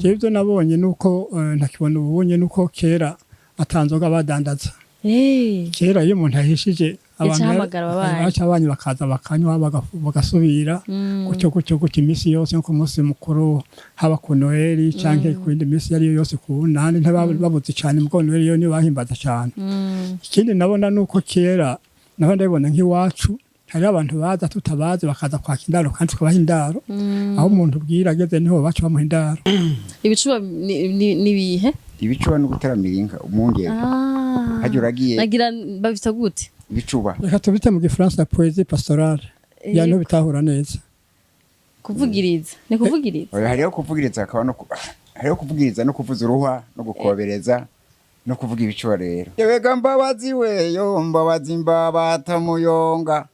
Jewe ibyo nabonye nuko ntakibona ubunye nuko kera atanzoga badandaza. Kera iyo umuntu ahishije Yaca ahamagara ababanyi. Baca ababanyi bakaza bakanywa, bagasubira gutyo gutyo gutyo iminsi yose, nko ku munsi mukuru, haba ku Noheli canke ku yindi minsi iyo ariyo yose, ku nandi ntibabuze cane, mugo Noheli yo niyo bahimbaza cane. Ikindi nabona nuko kera naho ndabibona nk'iwacu hariho abantu baza tutabazi, bakaza kwaka indaro kandi tukabaha indaro. Aho umuntu bwira ageze niho baca bamuha indaro. Ibicuba ni ibihe? Ibicuba no gutaramira inka umwungere. Harya uragiye. Nagira babita gute? Ibicuba. Reka tubite mu gifaransa poésie pastorale ya ntubitahura neza. Kuvugiriza ni kuvugiriza. Oya, hariho kuvugiriza, hakaba no hariho kuvugiriza no kuvuza uruhwa no gukobereza no kuvuga ibicuba rero. Yewega mbabazi weyo, mbabazi mbabata muyonga,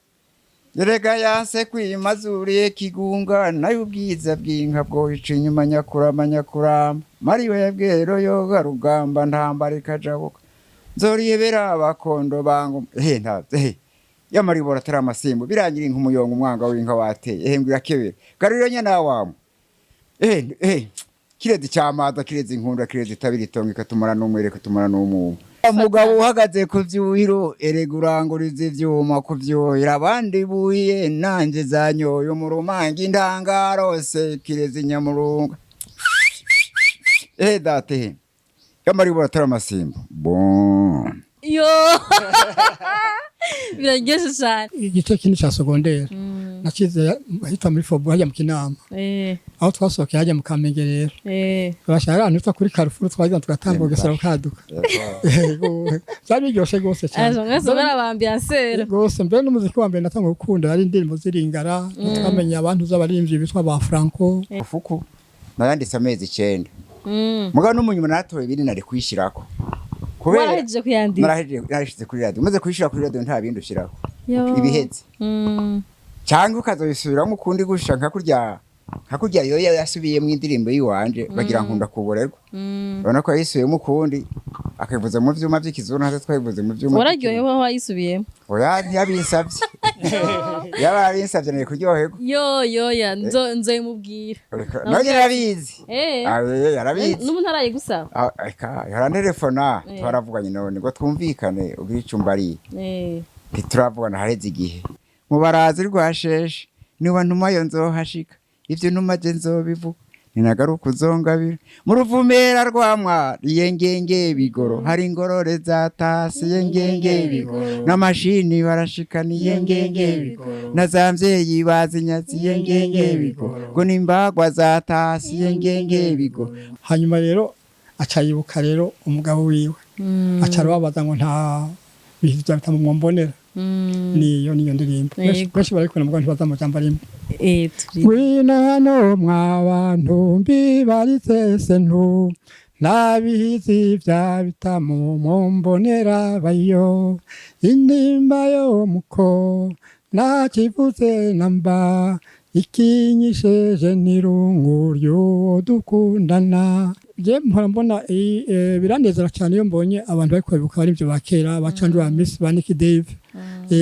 erega yanse kwimazuriye kigunga, nayo ubwiza bw'inka bwoyica inyuma nyakurama nyakurama mariwe bwero yoga rugamba ntambara ikajabuka nzoriyebera abakondo bangu ehe ntabyo ehe yamaribora atari amasimbo birangira inka umuyonga umwanga w'inka wateye ehe ngwira kebera garuriro nyana wamwe ehe ehe kirezi cyamaza kirezi inkunda kirezi itabira itongo ikatumara n'umwere ikatumara n'umwuma. Umugabo uhagaze ku vyuhiro erega uranguriza ivyuma kuvyuhira abandi buhiye nanje zanyoye mu rumanga indangarose kirezi nyamurunga ehe date he yamaribora atari amasimbo bon. Yo, biraryoshe cyane. Igice kinini ca secondaire nacize ahitwa muri Fobo hajya mu Kinama, aho twasohokeye hajya mu Kamenge rero. Bashaka ahantu hitwa kuri Carrefour, twagenda tugatambuka ugasara ukaduka. Yego, byari biryoshe rwose cyane. Aje mwese muri aba ambianceur. Rwose mbere n'umuziki wa mbere natangwa gukunda ari indirimbo ziringara, twamenye abantu z'abaririmbyi bitwa ba Franco. Fuku nayanditse amezi 9, mugabo n'umunyuma naratoye ibindi nari kuyishirako kubera Warahejeje kuyandika? Narahejeje, narashize kuri radio. Maze kuyishira kuri radio nta bindi ushirako, ibiheze cyangwa ukazobisubiramo ukundi gusha nka kurya yoya yasubiyemo indirimbo yiwanje bagira nkunda kuborerwa. Urabona ko yayisubiyemo ukundi akayivuza mu vyuma vy'ikizuru, natwe twayivuze mu vyuma. Wararyohewe aho wayisubiyemo? Oya, ntiyabinsavye. Yaba yabinsavye nari kuryoherwa. Yo yo ya nzoyimubwira. Nawe nyene arabizi. Ah, yarabizi. N'ubu ntarayigusaba? Ah, eka yarantelefona, twaravuganye none ngo twumvikane ubwira icumba ari ntituravugana hareze igihe. Mu barazi rwa sheshe niba ntumayo nzohashika, ivyo ntumaje nzobivuga ninagaruka uzongabira mu ruvumera rwa mwari yengenge bigoro hari ingorore zatasi yengenge bigoro n'amashini barashikana yengenge bigoro na za mvyeyi bazinyazi yengenge bigoro ngo nimbagwa zatasi yengenge bigoro. Hanyuma rero aca yibuka rero umugabo wiwe, aca arababaza ngo nta bintu bya bitamumwombonera. Niyo ndirimbo benshi barayikunda mugabo ntibazi amajambo arimo. Ngwino hano mwa bantu mbibaritse sentu nabihizi vya bitamu mumbonera bayo indimba yo muko nakivuze namba ikinyisheje n'irungu ry'uwo dukundana. Je mpora mbona biranezera cyane iyo mbonye abantu bari kwibuka ari ibyo ba kera ba Canjo ba Miss ba Nick Dave,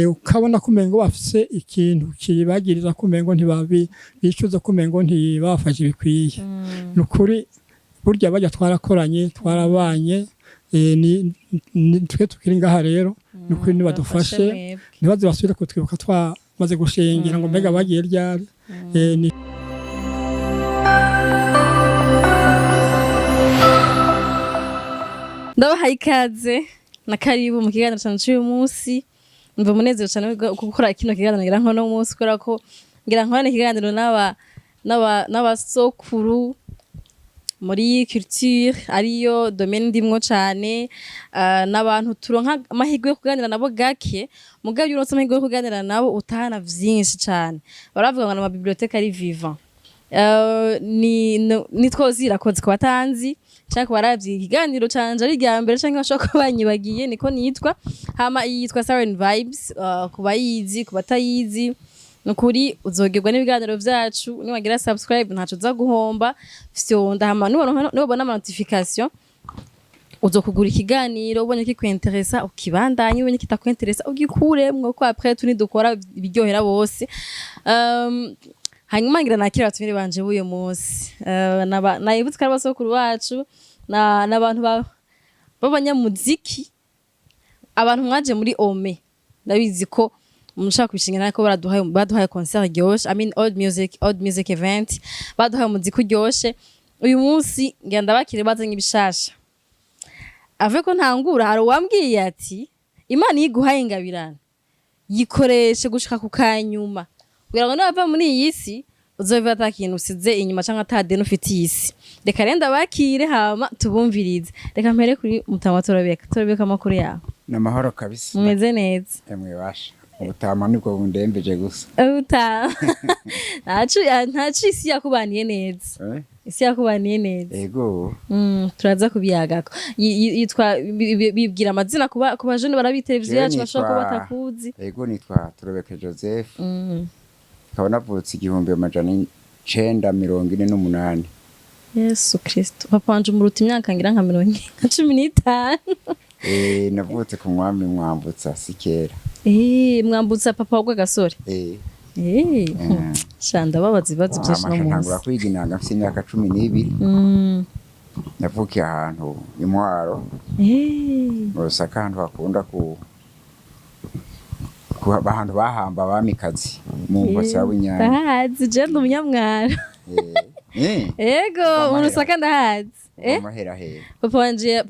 ukabona ko umengo bafise ikintu kibagiriza, ko umengo ntibabi bicuza, ko umengo ntibafashe bikwiye. Ni ukuri burya bajya twarakoranye twarabanye, ni twe tukiri ngaha rero ni ukuri nibadufashe mwebwe. Ntibaze basubire kutwibuka twamaze gushingira ngo mbega bagiye ryari. Ni Ndabahaye ikaze na karibu mu kiganiro cyane cy'uyu munsi. Mva umunezero cyane wo gukora kino kiganiro ngira nko no munsi kubera ko ngira nkorane ikiganiro n'abasokuru muri culture ariyo domaine ndimwo cane, n'abantu turonka amahirwe yo kuganira nabo gake, mugabo iyo uronse amahirwe yo kuganira nabo utahana vyinshi cane. Baravuga ngo ama bibliothèque ari vivant. Ni twozirakoze ku batanzi canke ku baravye ikiganiro canje ari irya mbere canke bashobora kuba banyibagiye niko nitwa. Hama iyi yitwa Siren Vibes, ku bayizi, ku batayizi nukuri uzogerwa n'ibiganiro vyacu niwagira subscribe ntaco uza guhomba. Fyonda hama nubona ama notification uzokugura ikiganiro, ubonye kikwenteresa ukibandanye, ubonye kitakwenteresa ugikuremwo ko après tout nidukora ibiryohera bose. Hanyuma ngira nakira abatumire banje b'uyu munsi. Nabutse ko ari abasokuru bacu n'abantu b'abanyamuziki, abantu mwaje muri ome. Ndabizi ko mushaka kubishinga nako baduhaye concert iryoshe, I mean old music event, baduhaye umuziki uryoshe. Uyu munsi ngira ndabakire bazanye ibishasha. Ave ko ntangura, hari uwambwiye ati Imana iyo iguhaye ingabirano yikoreshe gushika ku kanyuma, kugira ngo nibava muri iyi si uzove ata kintu usize inyuma canke ata deni ufitiye isi. Reka rero ndabakire, hama tubumvirize. Reka mpere kuri Mutama Torobeka. Torobeka, amakuru yawe? Ni amahoro kabisa. Mumeze neza? Emwe basha, ubutama nibwo bundembeje gusa. Uta ntacu, isi yakubaniye neza. Eh? Isi yakubaniye neza. Ego. Turaza kubiyagako. Yitwa bibwira amazina kuba jene barabi televiziyo Jewe yacu bashobora kuba batakuzi. Ego, nitwa Turobeke Joseph. Nkaba navutse 1948. Yesu Kristo, papa wanje umuruta imyaka ngira nka nka 15. Navutse ku mwami Mwambutsa, si kera. Mwambutsa, papa wa Gasore? Eh. Sha, ndababaza ibibazo byinshi no Amasha, ntangura munsi. kwiga inanga mfise imyaka 12. Navukiye ahantu imwaro mu Rusaka, ahantu bakunda ahantu bahamba abamikazi mu Nkotsi ya Bunyanya. Ndahazi, je ndi umunyamwaro. Ego, mu Rusaka ndahazi. Amaherahera. Papa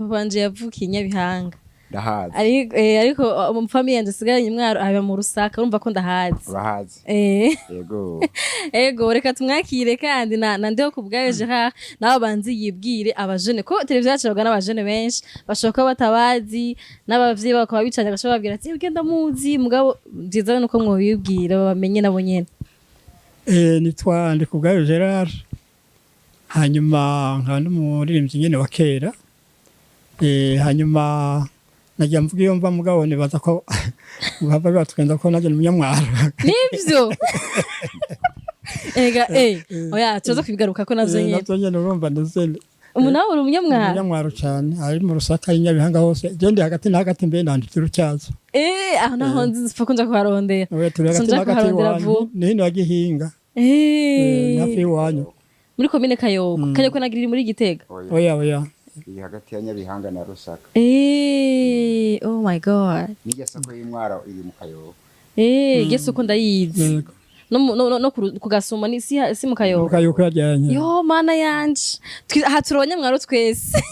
wanje yavukiye i Nyabihanga. Ndahazi. Ariko mu famille yanje isigaranye imwaro aba mu Rusaka, urumva ko ndahazi. Urahazi? Yego. Ego, reka tumwakire kandi na Ndeho kubwayo Gerard nawe banzi yibwire abajene, ko televiziyo yacu irabwa n'abajene benshi bashobora kuba batabazi, n'abavyeyi bakaba bicaranye bagashobora babwira ati ugenda muzi, mugabo byiza nuko mwobibwira bamenye nabo nyene. Nitwa Ndikubwayo Gerard, hanyuma nkaba n'umuririmbyi nyene wa kera. Hanyuma nagira mvuga iyo mva, mugabo nibaza ko guhava bibatwenza ko nanjye ni umunyamwaro. Nivyo ega, oya, tuza kubigaruka ko navyo nyene. Navyo nyene urumva ndetse. Umuntu nawe uri umunyamwaro? Umunyamwaro cane, ari mu Rusaka, i Nyabihanga hose. Je ndi hagati na hagati, mbe nanditse Urutyazo. Aho naho nzi ko nja kuharondera. Oya, turi hagati Sinja na hagati kuharondera iwanyu. vuba. Ni hino ya Gihinga. Hafi y'iwanyu. Muri komine Kayoko. Kayoko nagira iri muri Gitega. Oya. Oya, oya. Iri hagati ya Nyabihanga na Rusaka. Oh my God. N'irya soko y'Imwaro iri mu Kayoko. Iryo soko ndayizi. Yego. No ku Gasuma ni si mu Mu Kayoko? Kayoko yajyanye. Yo mana yanje. Aha turi abanyamwaro twese.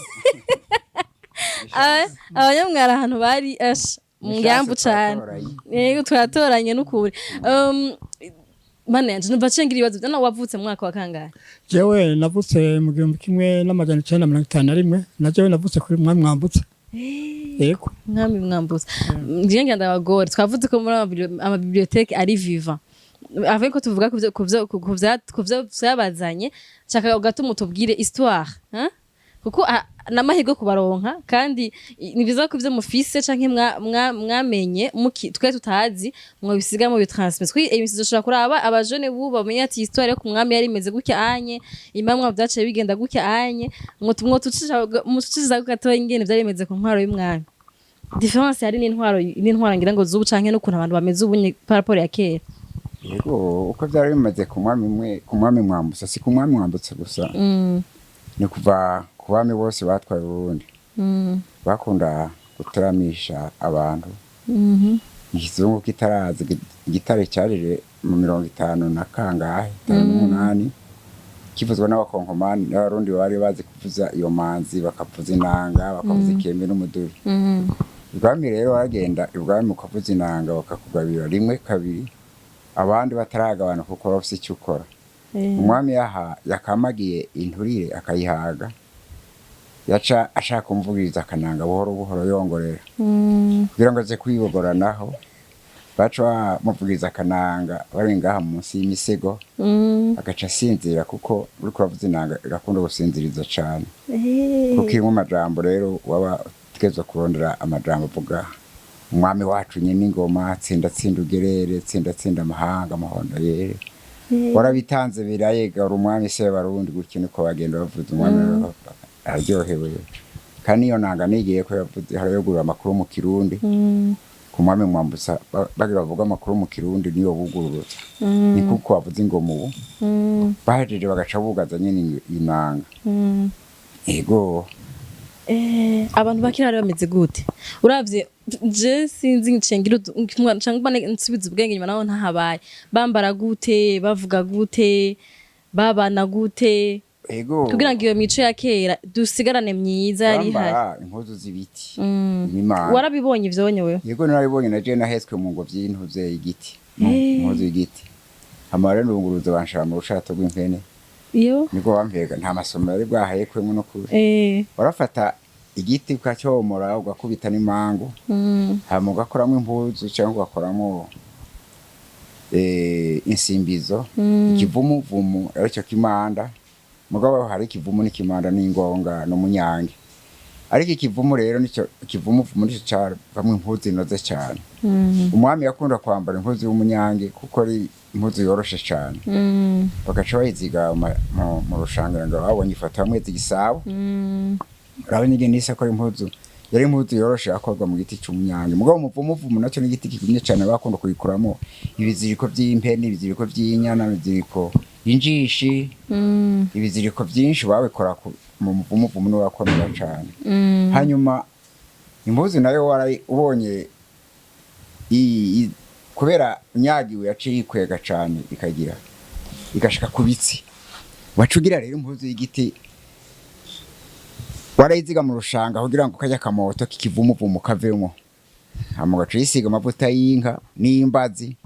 Abanyamwaro ahantu bari ash mu ngambu cane. Yego, twatoranye n'ukuri. Mana yanje, numva cengira ibibazo. None wavutse mu mwaka wa kangahe? Jewe navutse mu 1951, na jewe navutse kuri mwami Mwambutsa. Yego. Mwami Mwambutsa. Ngiye ngenda abagore. Twavuze ko muri amabibliothèque ari vivant. Avec ko tuvuga kuvyo vyabazanye, nshaka gatuma utubwire histoire, hein? Kuko n'amahirwe kubaronka, kandi ni byiza ko ivyo mufise canke mwamenye twe tutazi mwobisiga mu bitransmit kuri emisi, dushobora kuraba abajene bubu bamenye ati histoire yo ku mwami yari imeze gutya anye imamwa vyaciye bigenda gutya anye, mwo tucisha gatoya ingene vyari bimeze ku ntwaro y'umwami, différence hari n'intwaro ngira ngo zubu canke n'ukuntu abantu bameze ubu par rapport ya kera. Yego, uko byari bimaze ku mwami umwe, ku mwami Mwambutsa, si ku mwami Mwambutsa gusa, ni kuva ku bami bose batwaye Uburundi, bakunda gutaramisha abantu. Ikizungu kitaraza, igitare cyarire mu 50 na kangahe, 58, kivuzwa n'abakonkomani n'abarundi bari bazi kuvuza iyo manzi, bakavuza inanga, bakavuza ikembe n'umuduri. Ibwami rero waragenda ibwami ukavuza inanga bakakugabira rimwe, kabiri, abandi bataragabana kuko bafise icyo ukora. Umwami yaha yakamagiye inturire akayihaga, yaca ashaka kumvugiriza akananga buhoro buhoro yongorera kugira ngo aze kwibogoranaho. Baca bamuvugiriza akananga bari ngaha munsi y'imisego, agaca asinzira, kuko uriko uravuza inanga irakunda gusinziriza cane, kuko irimo amajambo. Rero waba utegerezwa kurondera amajambo avuga umwami wacu nyene ingoma, tsinda tsinda ugerere, tsinda tsinda amahanga amahondo yere, warabitanze birayegara umwami se barundi. Gutyo niko bagenda bavuza, umwami araryohewe. Kandi iyo nanga nigiye ko yavuze harayogurura amakuru mu Kirundi. Ku mwami Mwambutsa bagira bavuga amakuru mu Kirundi, niyo bugururutsa, ni kuko bavuze ingoma ubu. Bahejeje bagaca bugaza nyene inanga. Ego. Abantu bakira bari bameze gute? Uravye, je sinzi, ncengira cyangwa nsubiza ubwenge inyuma, naho ntahabaye, bambara gute, bavuga gute, babana gute? Ego. Kugira ngo iyo mico ya kera dusigarane myiza yari ihari. Bambara impuzu z'ibiti, imimana. Warabibonye ivyo wewe? Yego, narabibonye. Na je nahetswe mu ngobyi y'intuze y'igiti, mu mpuzu y'igiti. Hama rero ndunguruza, banshira mu rushato rw'impene. Iyo Niko bampeka, nta masomero yari bwahekwemwo no kure. Warafata igiti ukacyomora, ugakubita n'imangu, hama ugakoramo impuzu cyangwa ugakoramo insimbizo. Ikivumuvumu aricyo kimanda, mugabo hari ikivumu n'ikimanda n'ingonga n'umunyange, ariko ikivumu rero nicyo, ikivumuvumu nicyo cavamwo impuzu inoze cyane. Umwami yakunda kwambara impuzu y'umunyange kuko ari impuzu yoroshe cyane. Bagaca bayiziga mu rushangara ngo babonye ifoto hamwe igisabo. Urabona ingene isa, ko ari impuzu, yari impuzu yoroshe yakorwa mu giti cy'umunyange. Mugabo umuvumuvumu nacyo ni igiti kigumye cyane, bakunda kuyikuramo ibiziriko by'impene, ibiziriko by'inyana, ibiziriko injishi, ibiziriko byinshi babikora mu muvumuvumu, niwo wakomera cyane. Hanyuma impuzu nayo warayi ubonye kubera unyagiwe yaciye yikwega cyane, ikagira igashika ku bitsi. Wacugira rero impuzu y'igiti warayiziga mu rushanga kugira ngo kajya akamoto k'ikivumuvumu kavemo, hama ugaca uyisiga amavuta y'inka n'imbazi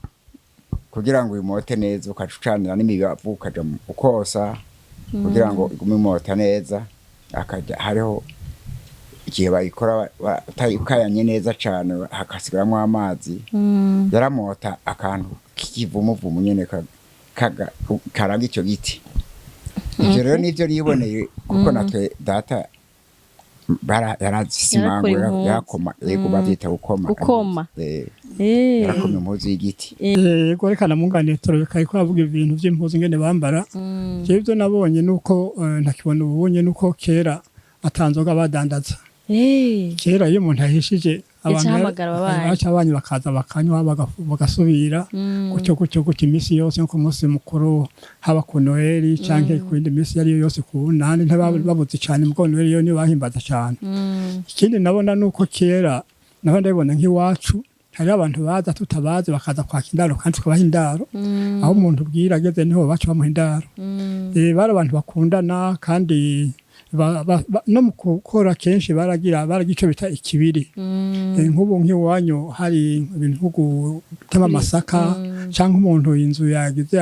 kugira ngo uyimote neza, ukaca ucanira n'imibavu, ukaja ukosa kugira ngo igume imota neza. Akajya hariho igihe bayikora ukayanye neza cane, hakasigaramwo amazi, yaramota akantu k'ikivumuvumu nyene karanga ico giti. Ivyo rero nivyo niboneye, kuko natwe data yarazisimango. Yarakora impuzu. Yakoma, yego, bavyita gukoma. Gukoma. Yarakoma impuzu y'igiti. Yego, reka namunganire turabika, ariko avuga ibintu by'impuzu ingene bambara. Jewe ibyo nabonye nuko ntakibona ubunye, nuko kera atanzoga badandaza. Kera iyo umuntu ahishije abantu, Yaca ahamagara ababanyi. Baca abanyi bakaza bakanywa, bagasubira, gutyo gutyo gutyo iminsi yose, nko ku munsi mukuru, haba ku Noheli canke ku yindi minsi iyo ariyo yose, ku bunani ntibabuze cane, mugo Noheli yo niyo bahimbaza cane. Ikindi nabona nuko kera, naho ndabibona nk'iwacu, hariho abantu baza tutabazi, bakaza kwaka indaro kandi tukabaha indaro. Aho umuntu ubwira ageze niho baca bamuha indaro. Bari abantu bakundana kandi no mu gukora kenshi baragira ico bita ikibiri. Nk'ubu nk'iwanyu hari ibintu nko gutema amasaka canke umuntu inzu yagize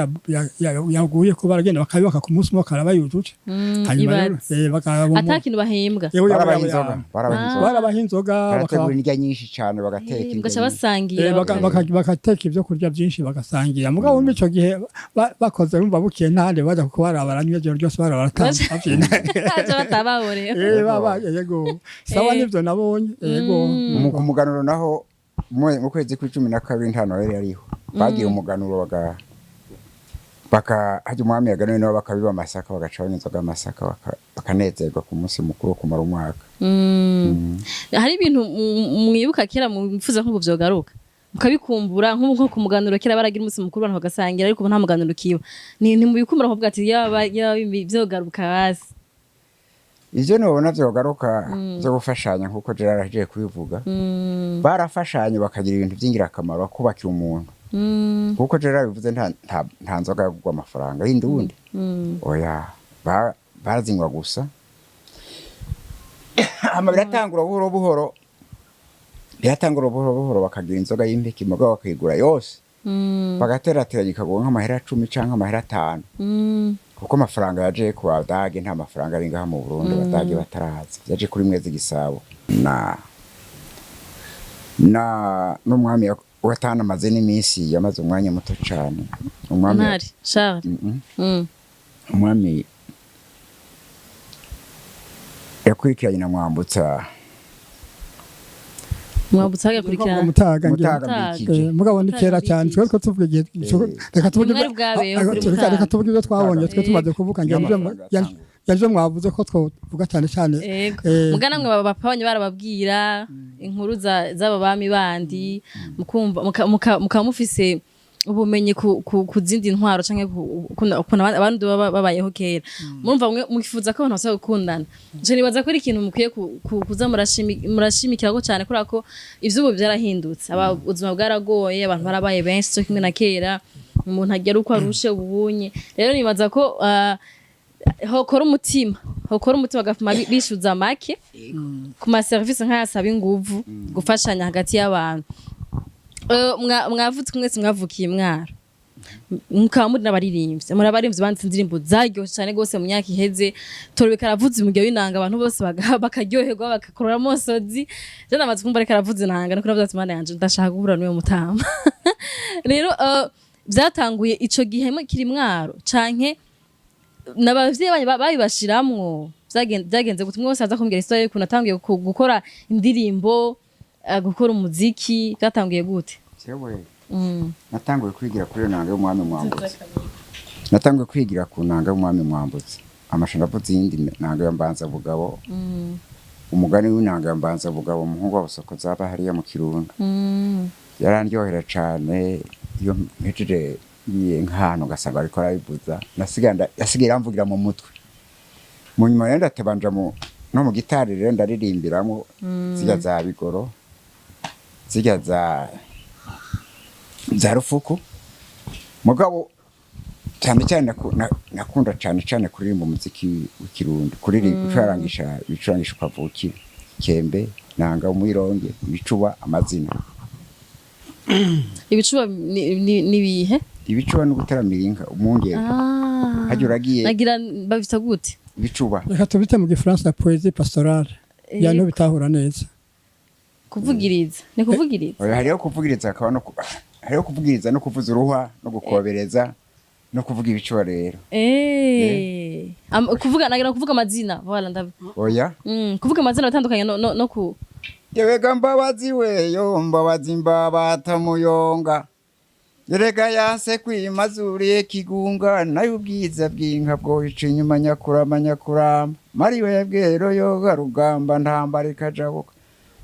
yaguye ko, baragenda bakayubaka ku munsi umwe, bakaraba yujuje. Hanyuma rero Ibaze. bakaba Ata kintu bahembwa. Yewe, Barabaha yewe, inzoga, barabaha inzoga. Barabaha inzoga. Barategura indya nyinshi cane, bagateka indya Mugaca nyinshi. basangira. Bagateka ibyo kurya byinshi bagasangira. Mugabo muri ico gihe bakoze bumva bukiye, ntahandi baja, kuko barabara ijoro ryose, barabara babyina. Baca batababorewe. Baba yego, sawa. Nivyo nabonye, yego. Ku muganuro naho mu kwezi kw'icumi na kabiri nta Noheli yariho, bagiye umuganuro baga baka hajya umwami yaganuye nabo bakabiba amasaka, bagaca banywa inzoga y'amasaka, bakanezerwa ku munsi mukuru wo kumara umwaka. Hari ibintu mwibuka kera mwifuza nk'ubu vyogaruka mukabikumbura, nk'ubu nko ku muganuro? Kera baragira umunsi mukuru abantu bagasangira, ariko ubu nta muganuro ukiba. Ni ntimubikumbura kuvuga ati yaba vyogaruka basi? Ivyo nobona vyogaruka vyo gufashanya, nk'uko Gerard ahejeje kubivuga, barafashanya bakagira ibintu vy'ingirakamaro, bakubakira umuntu. Kuko Gerard bivuze, nta nzoga yo kugwa amafaranga y'indundi. Oya, barazinywa gusa. Hama biratangura buhoro buhoro, biratangura buhoro buhoro, bakagira inzoga y'impeke, mugabo bakayigura yose, bagaterateranya ikagura nk'amahera 10 canke amahera 5, kuko amafaranga yaje ku Badage, nta mafaranga ari ngaha mu Burundi. Abadage bataraza, yaje kuri Mwezi Gisabo na n'umwami watanu amaze n'iminsi, yamaze umwanya muto cane umwami. Ntari Charles? Umwami yakurikiranye na Mwambutsa. Mwambutsa agakurikirana. Mutaga ngira. Mutaga Mutaga. Mbikije. Mugabo ni kera cyane, twe two tuvuga igihe reka tuvuge Mwari bwabeho kuri Mutaga. reka tuvuge ibyo twabonye twe tumaze kuvuka, ngira Niyo nivyo mafaranga yatangwa. Yaje mwavuze ko twovuga cyane cyane. Ego. Eh, Mugana mwe baba banyu barababwira inkuru z'aba bami bandi, mukumva mukaba mufise ubumenyi ku zindi ntwaro canke ukuntu abandi baba babayeho kera. Murumva mwe mwifuza ko abantu basaba gukundana. Je nibaza ko ari ikintu mukwiye kuza murashimikirako cyane, kubera ko ivy'ubu byarahindutse. Ubuzima bwaragoye, abantu barabaye benshi cyo kimwe na kera, umuntu agera uko arushe ubunye. Rero nibaza ko hokora umutima bagafuma bishuza make ku ma service nk'ayasaba inguvu, gufashanya hagati y'abantu. Mwavutse mwese, mwavukiye Mwaro, mukaba muri n'abaririmbyi, muri abaririmbyi banditse indirimbo zaryoshe cyane rwose mu myaka iheze. Torobeka aravuza umugabo w'inanga, abantu bose bakaryoherwa, bagakorora amosozi. Je namaze kumva ariko aravuza inanga, nuko navuze ati: "Mana yanje, ndashaka guhura n'uwo mutama." Rero vyatanguye ico gihe kiri Mwaro, canke n'abavyeyi banyu babibashiramwo? Vyagenze gute? Umwe wese aza kumbwira histoire y'ukuntu atanguye gukora indirimbo, gukora umuziki, vyatanguye gute? Jewe natanguye kwigira kuri iyo nanga y'umwami Mwambutse. Natanguye kwigira ku nanga y'umwami Mwambutse, amasha ndavuze iyindi nanga ya Mbanza Bugabo. Umugani w'inanga ya Mbanza Bugabo, umuhungu wa Busoko zaba hariya mu Kirundo, yarandyohera cane. Iyo mpejeje ngiye nk'ahantu ugasanga ariko arabivuza, yasigaye aramvugira mu mutwe. Mu nyuma rero ndatabanja mu no mu gitari, rero ndaririmbiramwo zirya za bigoro, zirya za rufuku. Mugabo cyane cyane nakunda cyane cyane kuririmba umuziki w'ikirundi, kuririmba gucurangisha ibicurangisho kavukire, kembe, nanga, umwironge, ibicuba, amazina. Ibicuba ni bihe? Ibicuba no gutaramira inka, umwungere. Harya uragiye. Nagira babita gute? Ibicuba. Reka tubite mu gifaransa poésie pastorale ya ntubitahura neza. Kuvugiriza, ni kuvugiriza. Oya, hariho kuvugiriza, hakaba no hariho kuvugiriza no kuvuza uruhwa no gukobereza no kuvuga ibicuba rero. Kuvuga, nagira kuvuga amazina, voilà, ndab Oya. Kuvuga amazina atandukanye no ku Yewega Mbabazi weyo, Mbabazi mbabata muyonga, erega yanse kwimazuriye kigunga, nayo ubwiza bw'inka bwoyica inyuma, nyakurama nyakuramba mariwe yabwero yoga rugamba ntambara ikajabuka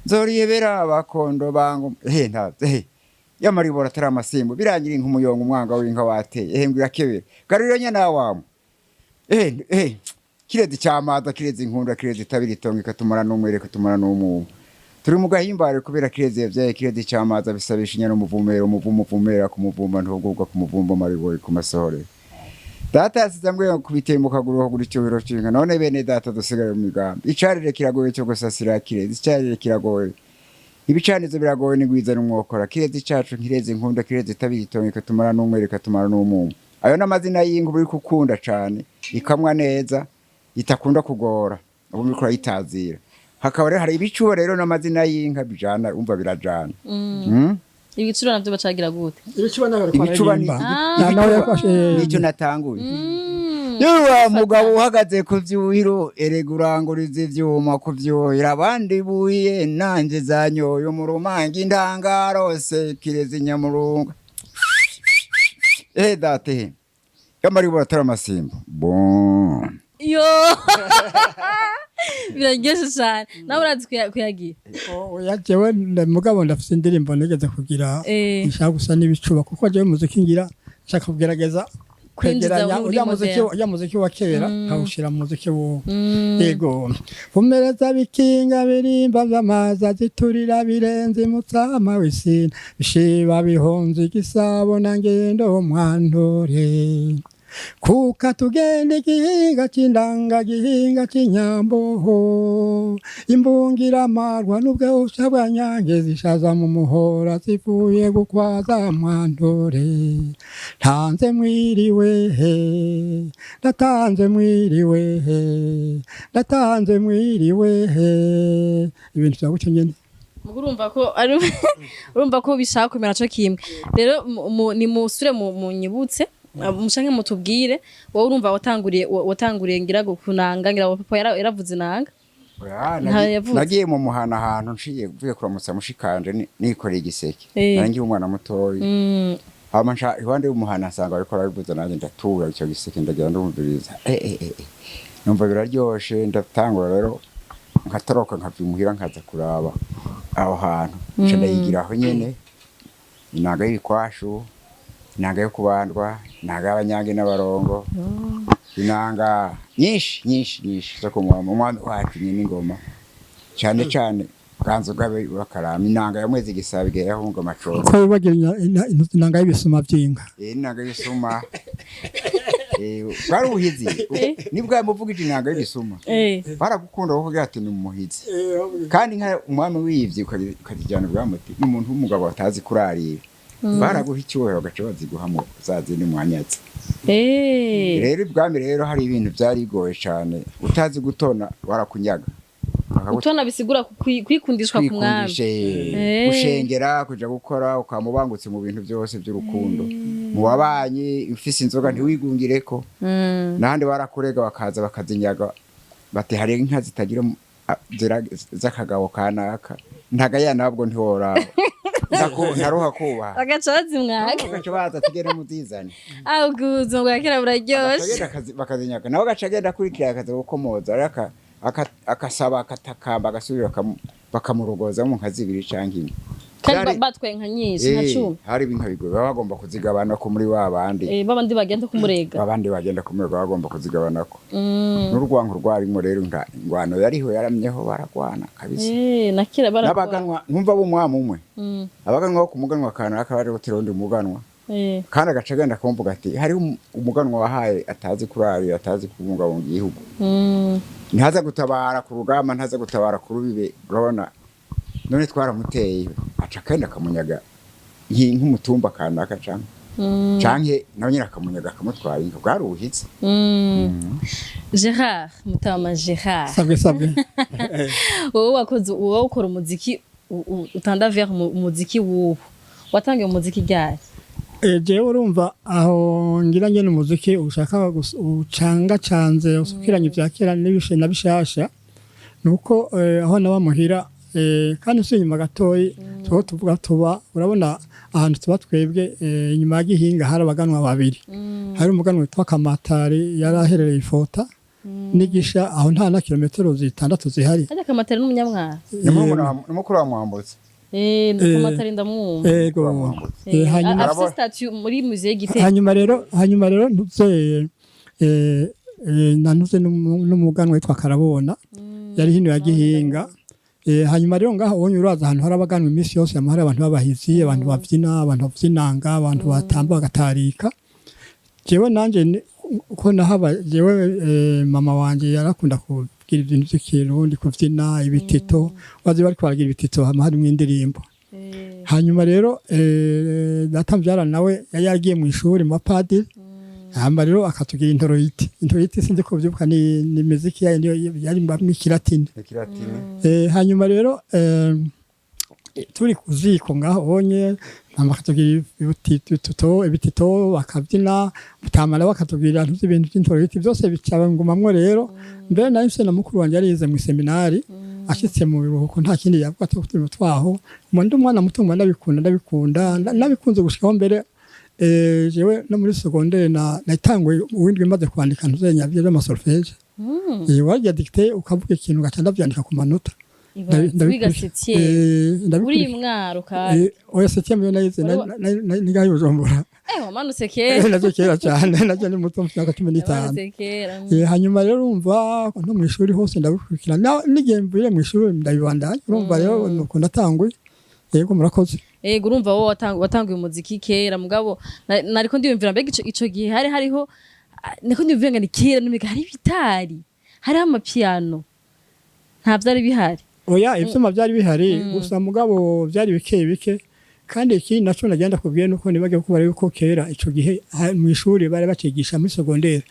nzoriyebera abakondo bangu ehe ntavyo ehe yamaribora atari amasimbo birangira inka umuyonga umwanga w'inka wateye ehe ngwira kebera garuriro nyana wamwe ehe ehe kirezi cyamaza, kirezi inkunda, kirezi itabira itongo, ikatumara n'umwere, ikatumara n'umumu. Turi mu gahimbare kubera kirezi yavyaye kirezi cyamaza, bisabisha inyana umuvumero, umuvumo uvumera ku muvumba ntugubwa ku muvumba maribori ku masohorero. Data yasize ambwiye ngo kubiteye mu kaguru kugura icyubahiro c'inka. None bene data dusigaye mu migambi, icarire kiragoye cyo gusasira kirezi, icarire kiragoye, ibicanizo biragoye, ni gwiza n'umwokora kirezi cacu, kirezi inkunda, kirezi itabira itongo, ikatumara n'umwere, ikatumara n'umumu. Ayo n'amazina y'inka uri gukunda cane, ikamwa neza, itakunda kugora ubu uriko urayitazira. Hakaba rero hari ibicuba rero n'amazina y'inka bijana, umva birajana. Ibicuro navyo bacagira gute? Ibicuba nawe ariko Ibicuba ni araririmba. Nawe yafashe nicyo natanguye. Yewe mugabo uhagaze ku vyuhiro, erega uranguriza ivyuma kuvyuhira abandi buhiye, nanje zanyoye mu rumange indangarose kirezi nyamurunga. Eh date yamaribora atari amasimbo bon. Yo, biraryoshe cyane, nawe urazi kuyagira. Oya, jewe mugabo ndafise indirimbo nigeze kugira nshaka gusa n'ibicuba, kuko jewe muziki ngira nshaka kugerageza Kwinjiza kwegeranya muri uriya muziki, modern. uriya muziki wa kera nkawushira mu muziki wo. Yego, vumereza bikinga birimba vy'amazi aziturira birenze mutsama w'isina bishiba bihonze igisabo na ngendo mwantore kuka tugenda igihinga c'indanga, gihinga c'inyamboho, imbungira amarwa n'ubwosha bwa nyange zishaza mu muhora zivuye gukwaza mwantore. Ntanze mwiriwe he, ndatanze mwiriwe he, ndatanze mwiriwe he, ibintu vya gutyo nyene. Mugo urumva ko ari urumva ko bishaka kumera co kimwe. Rero ni musure munyibutse, mushanke mutubwire. Wowe urumva watanguriye ngira ngo kunanga, ngira ngo papa yaravuze inanga. Oya, Nta yavuze. Nagiye mu muhana ahantu nciye mvuye kuramutsa mushikanje nikoreye igiseke. Nari nkiri umwana mutoyi. Hama nca iruhande y'umuhana nsanga bariko barabivuza, nanjye ndatura icyo giseke, ndagira ndumviriza. Numva biraryoshe, ndatangura rero nkatoroka, nkava imuhira, nkaza kuraba aho hantu, nca ndayigira aho nyene inanga y'ibikwashu, inanga yo kubandwa, inanga y'abanyange n'abarongo, inanga nyinshi nyinshi nyinshi zo kumwama umwami wacu nyine ingoma, cyane cyane ganzo gabe bakarama inanga ya Mwezi Gisabo igihe yahunga amacongo. Ko bibagira inanga y'ibisuma by'inka. Inanga y'ibisuma. Bwari ubuhizi, nibwo yamuvugije inanga y'ibisuma. Baragukunda kuko ati ni umuhizi, kandi nka umwami wivye ukazijyana ubwamuti n'umuntu w'umugabo batazi kurarira, baraguha icyubahiro, bagaca baziguha mu za zindi mwanyatsi. Rero ibwami rero hari ibintu byari bigoye cyane, utazi gutona barakunyaga. Gutona bisigura kwikundishwa ku mwami. Kwikundisha, gushengera, kuja gukora ukaba ubangutse mu bintu byose by'urukundo mu babanyi, ufise inzoga ntiwigungireko. N'ahandi barakurega, bakaza bakazinyaga, bati hari inka zitagira z'akagabo kanaka, ntagaya nabwo ntiworaba. Ntaruha kubaha. Bagaca bazimwaka. Bagaca baza tugende muzizane. Ah, ubwo ubuzima bwa kera buraryoshe. Agenda bakazinyaga, nawe agaca agenda akurikira, akaza gukomoza rero akasaba, akatakamba, agasubira bakamurogozamo nka zibiri canke imwe. Kandi batwaye nka nyinshi, nka 10. Hari ibintu bigoye, baba bagomba kuzigabana ko muri wa bandi. Babandi bagenda kumurega. Abandi bagenda kumurega bagomba kuzigabanako. N'urwanko rwarimo rero, ingwano yariho, yaramyeho, baragwana kabisa. Na kera barakora. N'abaganwa ntumva b'umwami umwe, abaganwa bo ku muganwa kanaka baje gutera undi muganwa, kandi agaca agenda akamvuga ati hariho umuganwa wahaye atazi kurarira, atazi kubungabunga igihugu, ntaza gutabara ku rugamba, ntaza gutabara ku rubibe, urabona none twaramuteye, aca akenda akamunyaga nk'umutumba kanaka canke canke nawe nyine akamunyaga, akamutwara inka. Bwari ubuhitsi. Gerard Mutama Gerard. Sabwe sabwe. Wowe wakoze, wowe ukora umuziki utanda vers umuziki w'ubu, watangiye umuziki ryari? Jewe urumva aho ngira ngene umuziki ushaka ucangacanze, usukiranye ibya kera n'ibishe na bishasha, nuko aho naba muhira, kandi usubiye inyuma gatoyi, tuba tuvuga tuba urabona ahantu tuba twebwe, inyuma ya Gihinga hari abaganwa babiri. Hari umuganwa witwa Kamatari, yari aherereye Ifota n'igisha, aho nta na kilometero 6 zihari. Harya Kamatari n'umunyamwara? Ni mukuru wa Mwambutse. Kamatari ndamwumva. Ego. Hanyuma afise statue muri musée y'Igitega. Hanyuma rero ntuze nanuze n'umuganwa witwa Karabona, yari hino ya Gihinga. Hanyuma rero ngaho ubonye uraza ahantu hari abaganwa iminsi yose hama hari abantu b'abahizi, abantu bavyina, abantu bavuza inanga, abantu batamba bagatarika. Jewe nanje uko nahaba jewe, mama wanje yarakunda kugira ibintu vy'ikirundi, kuvyina ibitito, bazi bariko baragira ibitito hama harimwo indirimbo. Hanyuma rero data mbyara nawe yari yagiye mu ishuri mu bapadiri, hanyuma rero akatugira intoroyiti. Intoroyiti sinzi ko vyibuka, ni miziki yayo niyo yari mu ikilatini. Ikilatini. Hanyuma rero turi ku ziko ngaho onye, mama akatubwira ibitito ibitito, bakabyina mutamara, bakatubwira ibintu by'intoroyiti byose bica ngumamwo. Rero mbere nari mfise na mukuru wanje yarize mu seminari, ashitse mu biruhuko nta kindi yavuga ati utuntu twaho. Ndi umwana muto mba ndabikunda, ndabikunda, nabikunze gushikaho mbere jewe no muri secondaire na natanguye uwindwi maze kwandika ntuzenya by'ama solfège. Warya dictée ukavuga ikintu ugaca ndavyandika ku manota. Wiga septième? Uri Ndabikurikira. mwaro kandi? Oya, septième yo nayize nigaye Bujumbura. Wamanutse kera. Navyo kera cyane, navyo ni muto, mfite imyaka 15. Wamanutse kera. Hanyuma rero urumva no mu ishuri hose ndabikurikira, n'igihe mvuye mu ishuri ndabibandanya. Urumva rero nuko natanguye. Yego, murakoze. Ego, urumva wowe watanguye umuziki kera, mugabo nariko ndiyumvira mbega ico gihe hari hariho, niko ndiyumvira ngo ni kera nimega hari ibitari, hariho amapiano, nta vyari bihari. Oya, ivyuma byari bihari gusa, mugabo byari bike bike. Kandi ikindi naco nagenda kubwiye nuko nibage ko bari yuko kera ico gihe mu ishuri bari bacigisha, muri secondaire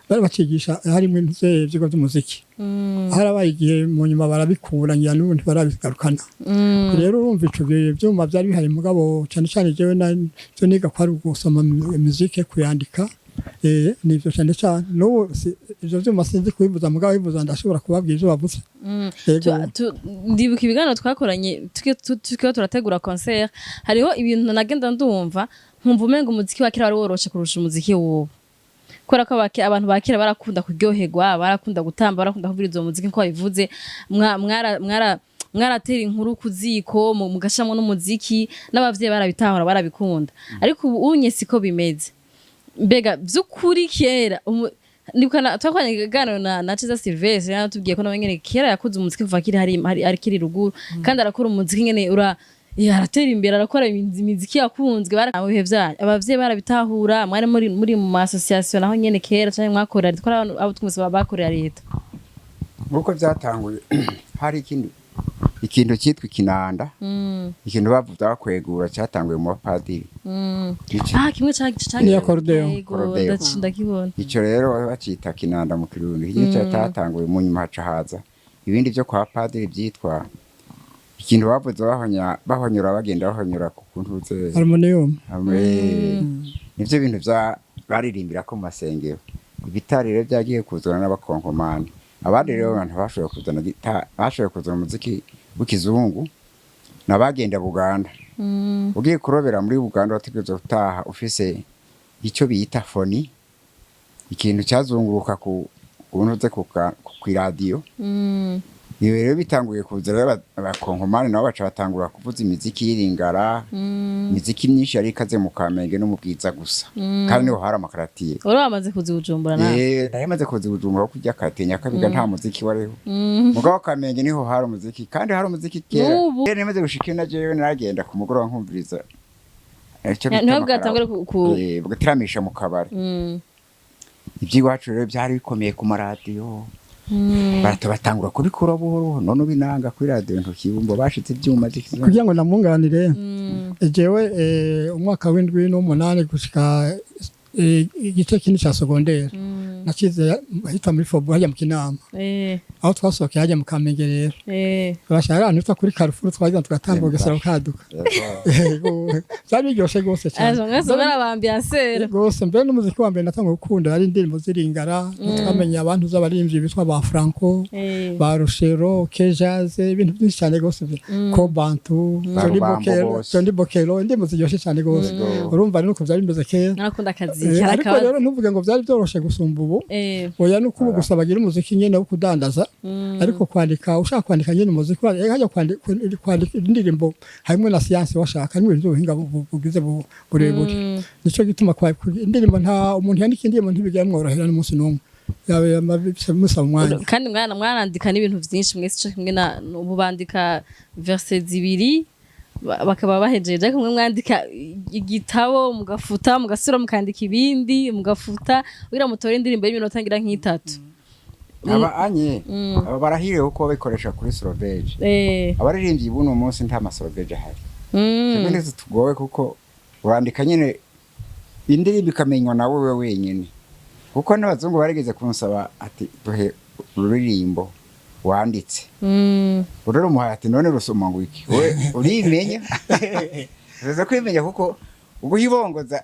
bari bacigisha harimo ivyigwa by'umuziki. Harabaye igihe mu nyuma barabikura, ngira n'ubu ntibarabigarukana. Rero urumva ico gihe ivyuma byari bihari, mugabo cyane cyane jewe na niga kwari gusoma muzike, kuyandika, nivyo cyane cyane. N'ubu ivyo vyuma sinzi kubivuza, mugabo bivuza ndashobora kubabwira ivyo bavuze. Yego. Ndibuka ibiganiro twakoranye tukiriho turategura concert, hariho ibintu nagenda ndumva nkumva umenga umuziki wa kera wari woroshe kurusha umuziki w'ubu. Kubera ko abantu bakera barakunda kuryoherwa, barakunda gutamba, barakunda kumviriza uwo muziki, nko babivuze. Mwaratera inkuru ku ziko, mugashiramwo n'umuziki, n'abavyeyi barabitahura, barabikunda. Ariko ubu unye siko bimeze. Mbega vy'ukuri kera twakoranye ikiganiro na Ciza Sylvestre, yaratubwiye ko nawe nyene kera yakoze umuziki kuva akiri hari akiri ruguru, kandi arakora umuziki nyene ura ya, aratera imbere, arakora imiziki yakunzwe. Mu bihe vyanyu abavyeyi barabitahura? Mwari muri mu association naho nyene kera, canke mwakorera leta? Twari abantu abo twumvise bakorera leta. Nk'uko byatanguye, hari ikindi ikintu cyitwa ikinanda, ikintu bavuga bakwegura, cyatanguye mu bapadiri. Ah, kimwe ca Ni accordéon. Yego, Accordéon. Ndakibona. Icyo rero bacita kinanda mu Kirundi. Iki nicyo cyatanguye, mu nyuma haca haza ibindi byo kwa padiri byitwa ikintu bavuze bahonyora, bagenda bahonyora ku kuntu ze Harmonium. Hamwe nivyo bintu vya baririmbira ko mu masengero. Ibitari rero byagiye kuzana n'abakonkomani. Abandi rero abantu bashoboye kuzana bashoboye kuzana umuziki w'ikizungu nabagenda Buganda. Ugiye kurobera muri Buganda, wategerezwa gutaha ufise icyo bita phonie, ikintu cyazunguruka ku kuntuze ku iradiyo. Ibi rero bitanguye kuza rero, abakonkomani nabo baca batangura kuvuza imiziki y'iringara, imiziki myinshi yari ikaze mu Kamenge no mu Bwiza gusa, kandi niho hari amakaratiye. Wari wamaze kuza i Bujumbura nawe? Eh, nari maze kuza i Bujumbura, kurya karatiye Nyakabiga nta muziki wariho. Mugabo Kamenge niho hari umuziki, kandi hari umuziki kera. N'ubu. Kera namaze gushika ino, jewe naragenda ku mugoroba nkumviriza icyo bita Niho amakara- bwatangure ku Eh, bugateramisha mu kabari. Iby'iwacu rero byari bikomeye ku maradiyo. Batangura kubikura buhoro buhoro. None ubinanga kuri radiyo ntukibumva, bashitse ibyuma by'ikizungu. Kugira ngo namwunganire, jewe umwaka w'indwi n'umunani gushika igice kinini ca secondaire nacize hitwa muri Fobo, hajya mu Kinama, aho twasohokeye hajya mu Kamenge rero. Turashaka ahantu hitwa kuri Carrefour, twagenda tugatambuka ugasara ukaduka. Yego, byari biryoshe rwose cyane. Aje mwese muri aba ambianceur. Rwose, mbere n'umuziki wa mbere natangwa gukunda ari indirimbo z'iringara. Twamenye abantu z'abaririmbyi bitwa ba Franco, ba Rushero, Kejaze, ibintu byinshi cyane rwose, Kobantu, Ba Johnny Rubambo Bokero, bose. Johnny Bokero, indirimbo ziryoshye cyane rwose. Urumva rero uko byari bimeze kera. Narakunda akazi. Ariko rero ntuvuge ngo byari byoroshe gusumba ubu. Oya, nuko ubu gusa bagira umuziki nyene wo kudandaza, ariko kwandika, ushaka kwandika nyene umuziki, hajya kwandika indirimbo harimo na siyansi, washaka harimo ibintu by'ubuhinga bugize burebure. Nico gituma indirimbo, nta umuntu yandika indirimbo ntibigira mworohera n'umunsi n'umwe, yabe musaba umwanya. Kandi mwana mwarandika n'ibintu vyinshi mwese ico kimwe na ubu bandika verse zibiri bakaba bahejeje, ariko mwe mwandika igitabo, mugafuta, mugasubira mukandika ibindi, mugafuta, kugira mutore indirimbo y'iminota ngira nk'itatu. Aba anye aba barahiriwe kuko babikoresha kuri solfège. Abaririmbyi buno munsi nta ma solfège ahari. Twebwe ntitugowe kuko urandika nyene indirimbo ikamenywa na wewe wenyene, kuko n'abazungu barigeze kunsaba ati: "Duhe ururirimbo wanditse." Rero umuhaye ati: "None rusoma ngo iki?" We urimenya, uza kwimenya, kuko uguhibongoza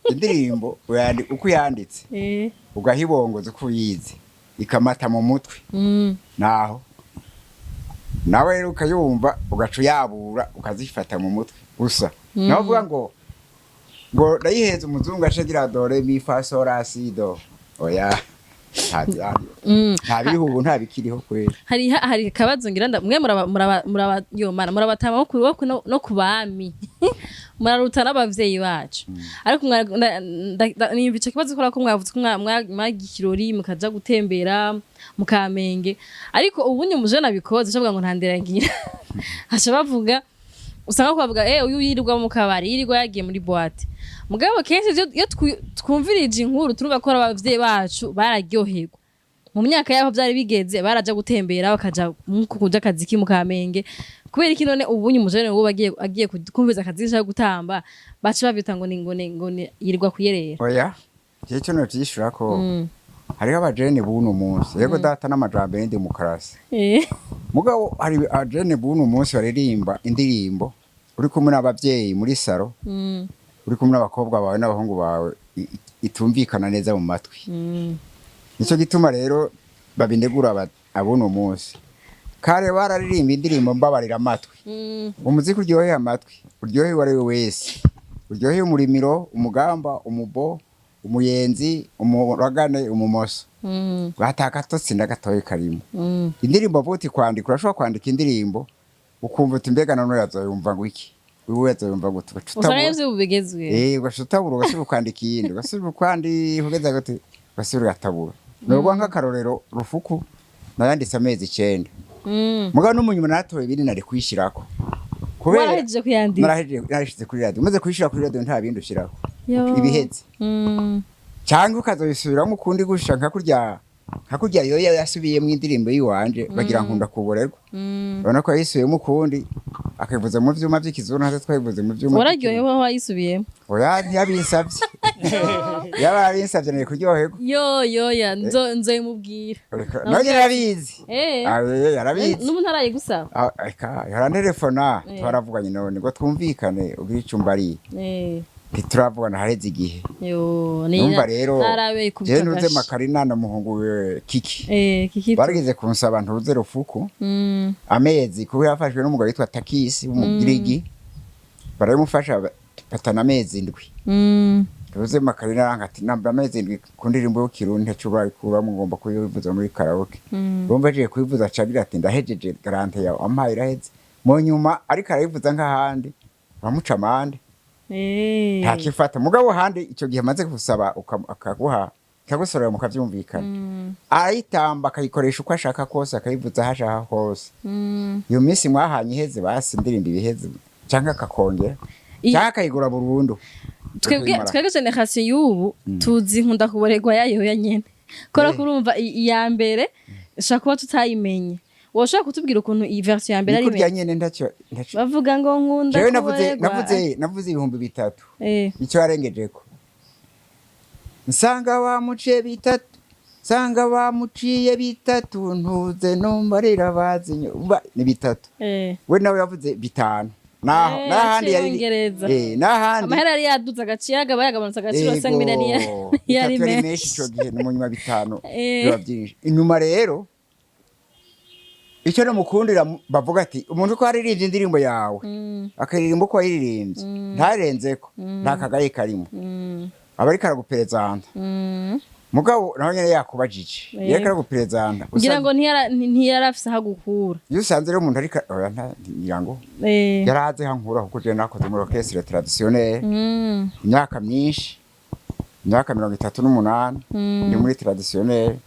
indirimbo uko uyanditse, ugahibongoza uko uyizi, ikamata mu mutwe. Naho nawe rero ukayumva, ugaca uyabura, ukazifata mu mutwe gusa. Naho uvuga ngo ndayiheza umuzungu ace agira do re mi fa sol la si do, oya, nta byariho. Nta biriho ubu, nta bikiriho kweri. Hari akabazo ngira mwe muraba yo mana murabatama no ku bami, muraruta n'abavyeyi bacu. Ariko nimva ico kibazo kubera ko mwavuze ko mwagiye ikirori, mukaja gutembera mu Kamenge. Ariko ubundi umujene abikoze aca avuga ngo ntanderagira, aca bavuga, usanga ko bavuga uyu yirirwa mu kabari, yirirwa yagiye muri boîte. Mugabo kenshi iyo twumvirije inkuru, turumva ko ari abavyeyi bacu bararyoherwa mu myaka yaho byari bigeze, baraja gutembera, bakaja nko kuja akaziki mu Kamenge. Kubera iki none ubunye umujene ubu agiye kumviza akazi cyangwa gutamba, baca bavyita ngo ni yirirwa kuyerera? Oya, jewe cyo nocishura ko hariho abajene buno munsi, yego data, n'amajambere ni demokarasi. Mugabo hari abajene buno munsi baririmba indirimbo uri kumwe n'abavyeyi muri salon, uri kumwe n'abakobwa bawe n'abahungu bawe, itumvikana neza mu matwi. Nico gituma rero babinegura abuno munsi. Kare bararirimba indirimbo mbabarira amatwi, umuziki uryoheye amatwi, uryoheye uwo ari we wese, uryoheye umurimiro, umugamba, umubo. Umuyenzi, umuragane, umumoso, ata na gatoyi karimo. Indirimbo avuga uti kwandika, urashobora kwandika indirimbo ukumva uti mbega none yazoyumva ngo iki, wewe yazoyumva ngo ugaca Usanga utabura. ivyo bigezweho. Ugaca utabura, ugasubira ukandika iyindi, ugasubira ukwandika, ugeze hagati ugasubira ugatabura. Nubwo nk'akarorero Rufuku nayanditse amezi 9, mugabo n'umunyuma naratoye ibindi nari kuyishyirako kubera Warahejeje kuyandika? Narahejeje, narashize kuri radio. Maze kuyishira kuri radio nta bindi ushirako, ibiheze, cyangwa ukazobisubiramo ukundi gusha nka kurya yoya yasubiyemo indirimbo yiwanje bagira nkunda kuborerwa. Urabona ko yayisubiyemo ukundi, akayivuza mu vyuma vy'ikizungu, natwe twayivuze mu vyuma. Wararyohewe aho wayisubiyemo? Oya, ntiyabinsavye. Yaba yabinsavye nari kuryoherwa. Yo yoya, nzoyimubwira. Reka, nawe nyene yarabizi. Ah, yarabizi. N'ubu ntarayigusaba? Ah, eka yarantelefona, twaravuganye none ngo twumvikane ubwira icumba ari ntituravugana, hareze igihe. Yo ni Numva rero narabe jewe ntuze Makarina na muhungu wiwe Kiki Kiki barigeze kunsaba ntuze Rufuku amezi, kuko yafashwe n'umugabo witwa Takisi w'umugirigi, barabimufasha batana amezi 7. Ntuze Makarina aranga ati namba amezi 7 ku ndirimbo y'ikirundi ntaco bayikuramo, ngomba kuyivuza muri karaoke. Urumva agiye kuyivuza acagira ati ndahejeje, garantie yawe ampaye iraheze. Mu nyuma ariko arayivuza nk'ahandi bamuca amande. Ntakifata. Mugabo handi icyo gihe amaze gusaba akaguha, akagusorera mukavyumvikana, arayitamba akayikoresha uko ashaka kose, akayivuza aho ashaka hose. Iyo minsi mwahanye iheze, basi indirimbo ibiheze, canke akakongera, canke akayigura burundu. Twebwe Akayimara. Twebwe génération y'ubu tuzi nkunda kuborerwa yayo ya nyene kora. Kurumva iya mbere ushobora kuba tutayimenye. Woshobora kutubwira ukuntu iyi version ya mbere ari Ni kurya imeze? nyene, ntacyo ntacyo. Bavuga ngo nkunda Jewe navuze kuborerwa. navuze 3000. Icyo yarengejeko, nsanga bamuciye bitatu, nsanga bamuciye bitatu, ntuze numbarira bazinyo. Umva, ni bitatu. We nawe yavuze bitanu naho n'ahandi Yaciye yari yongereza. N'ahandi Amahera yari yaduze agaciro, agaba yagabanutse agaciro, asanga miliyoni Yego, yari bitatu yari menshi. Menshi ico gihe, no mu nyuma bitanu biba byinshi. Inyuma rero icyo namukundira, bavuga ati umuntu uko aririmbye indirimbo yawe, akaririmba uko wayiririmbye, ntarenzeko, nta kagaye karimo, aba ariko araguperezanta. Mugabo nawe nyene yakubajije, iyo ariko araguperezanta Ngira ngo ntiyari afise aho agukura. Iyo usanze rero umuntu ariko oya, ngira ngo yaraze hankura, kuko jewe nakoze muri orchestre traditionnelle imyaka myinshi, imyaka 38 ndi muri traditionnelle,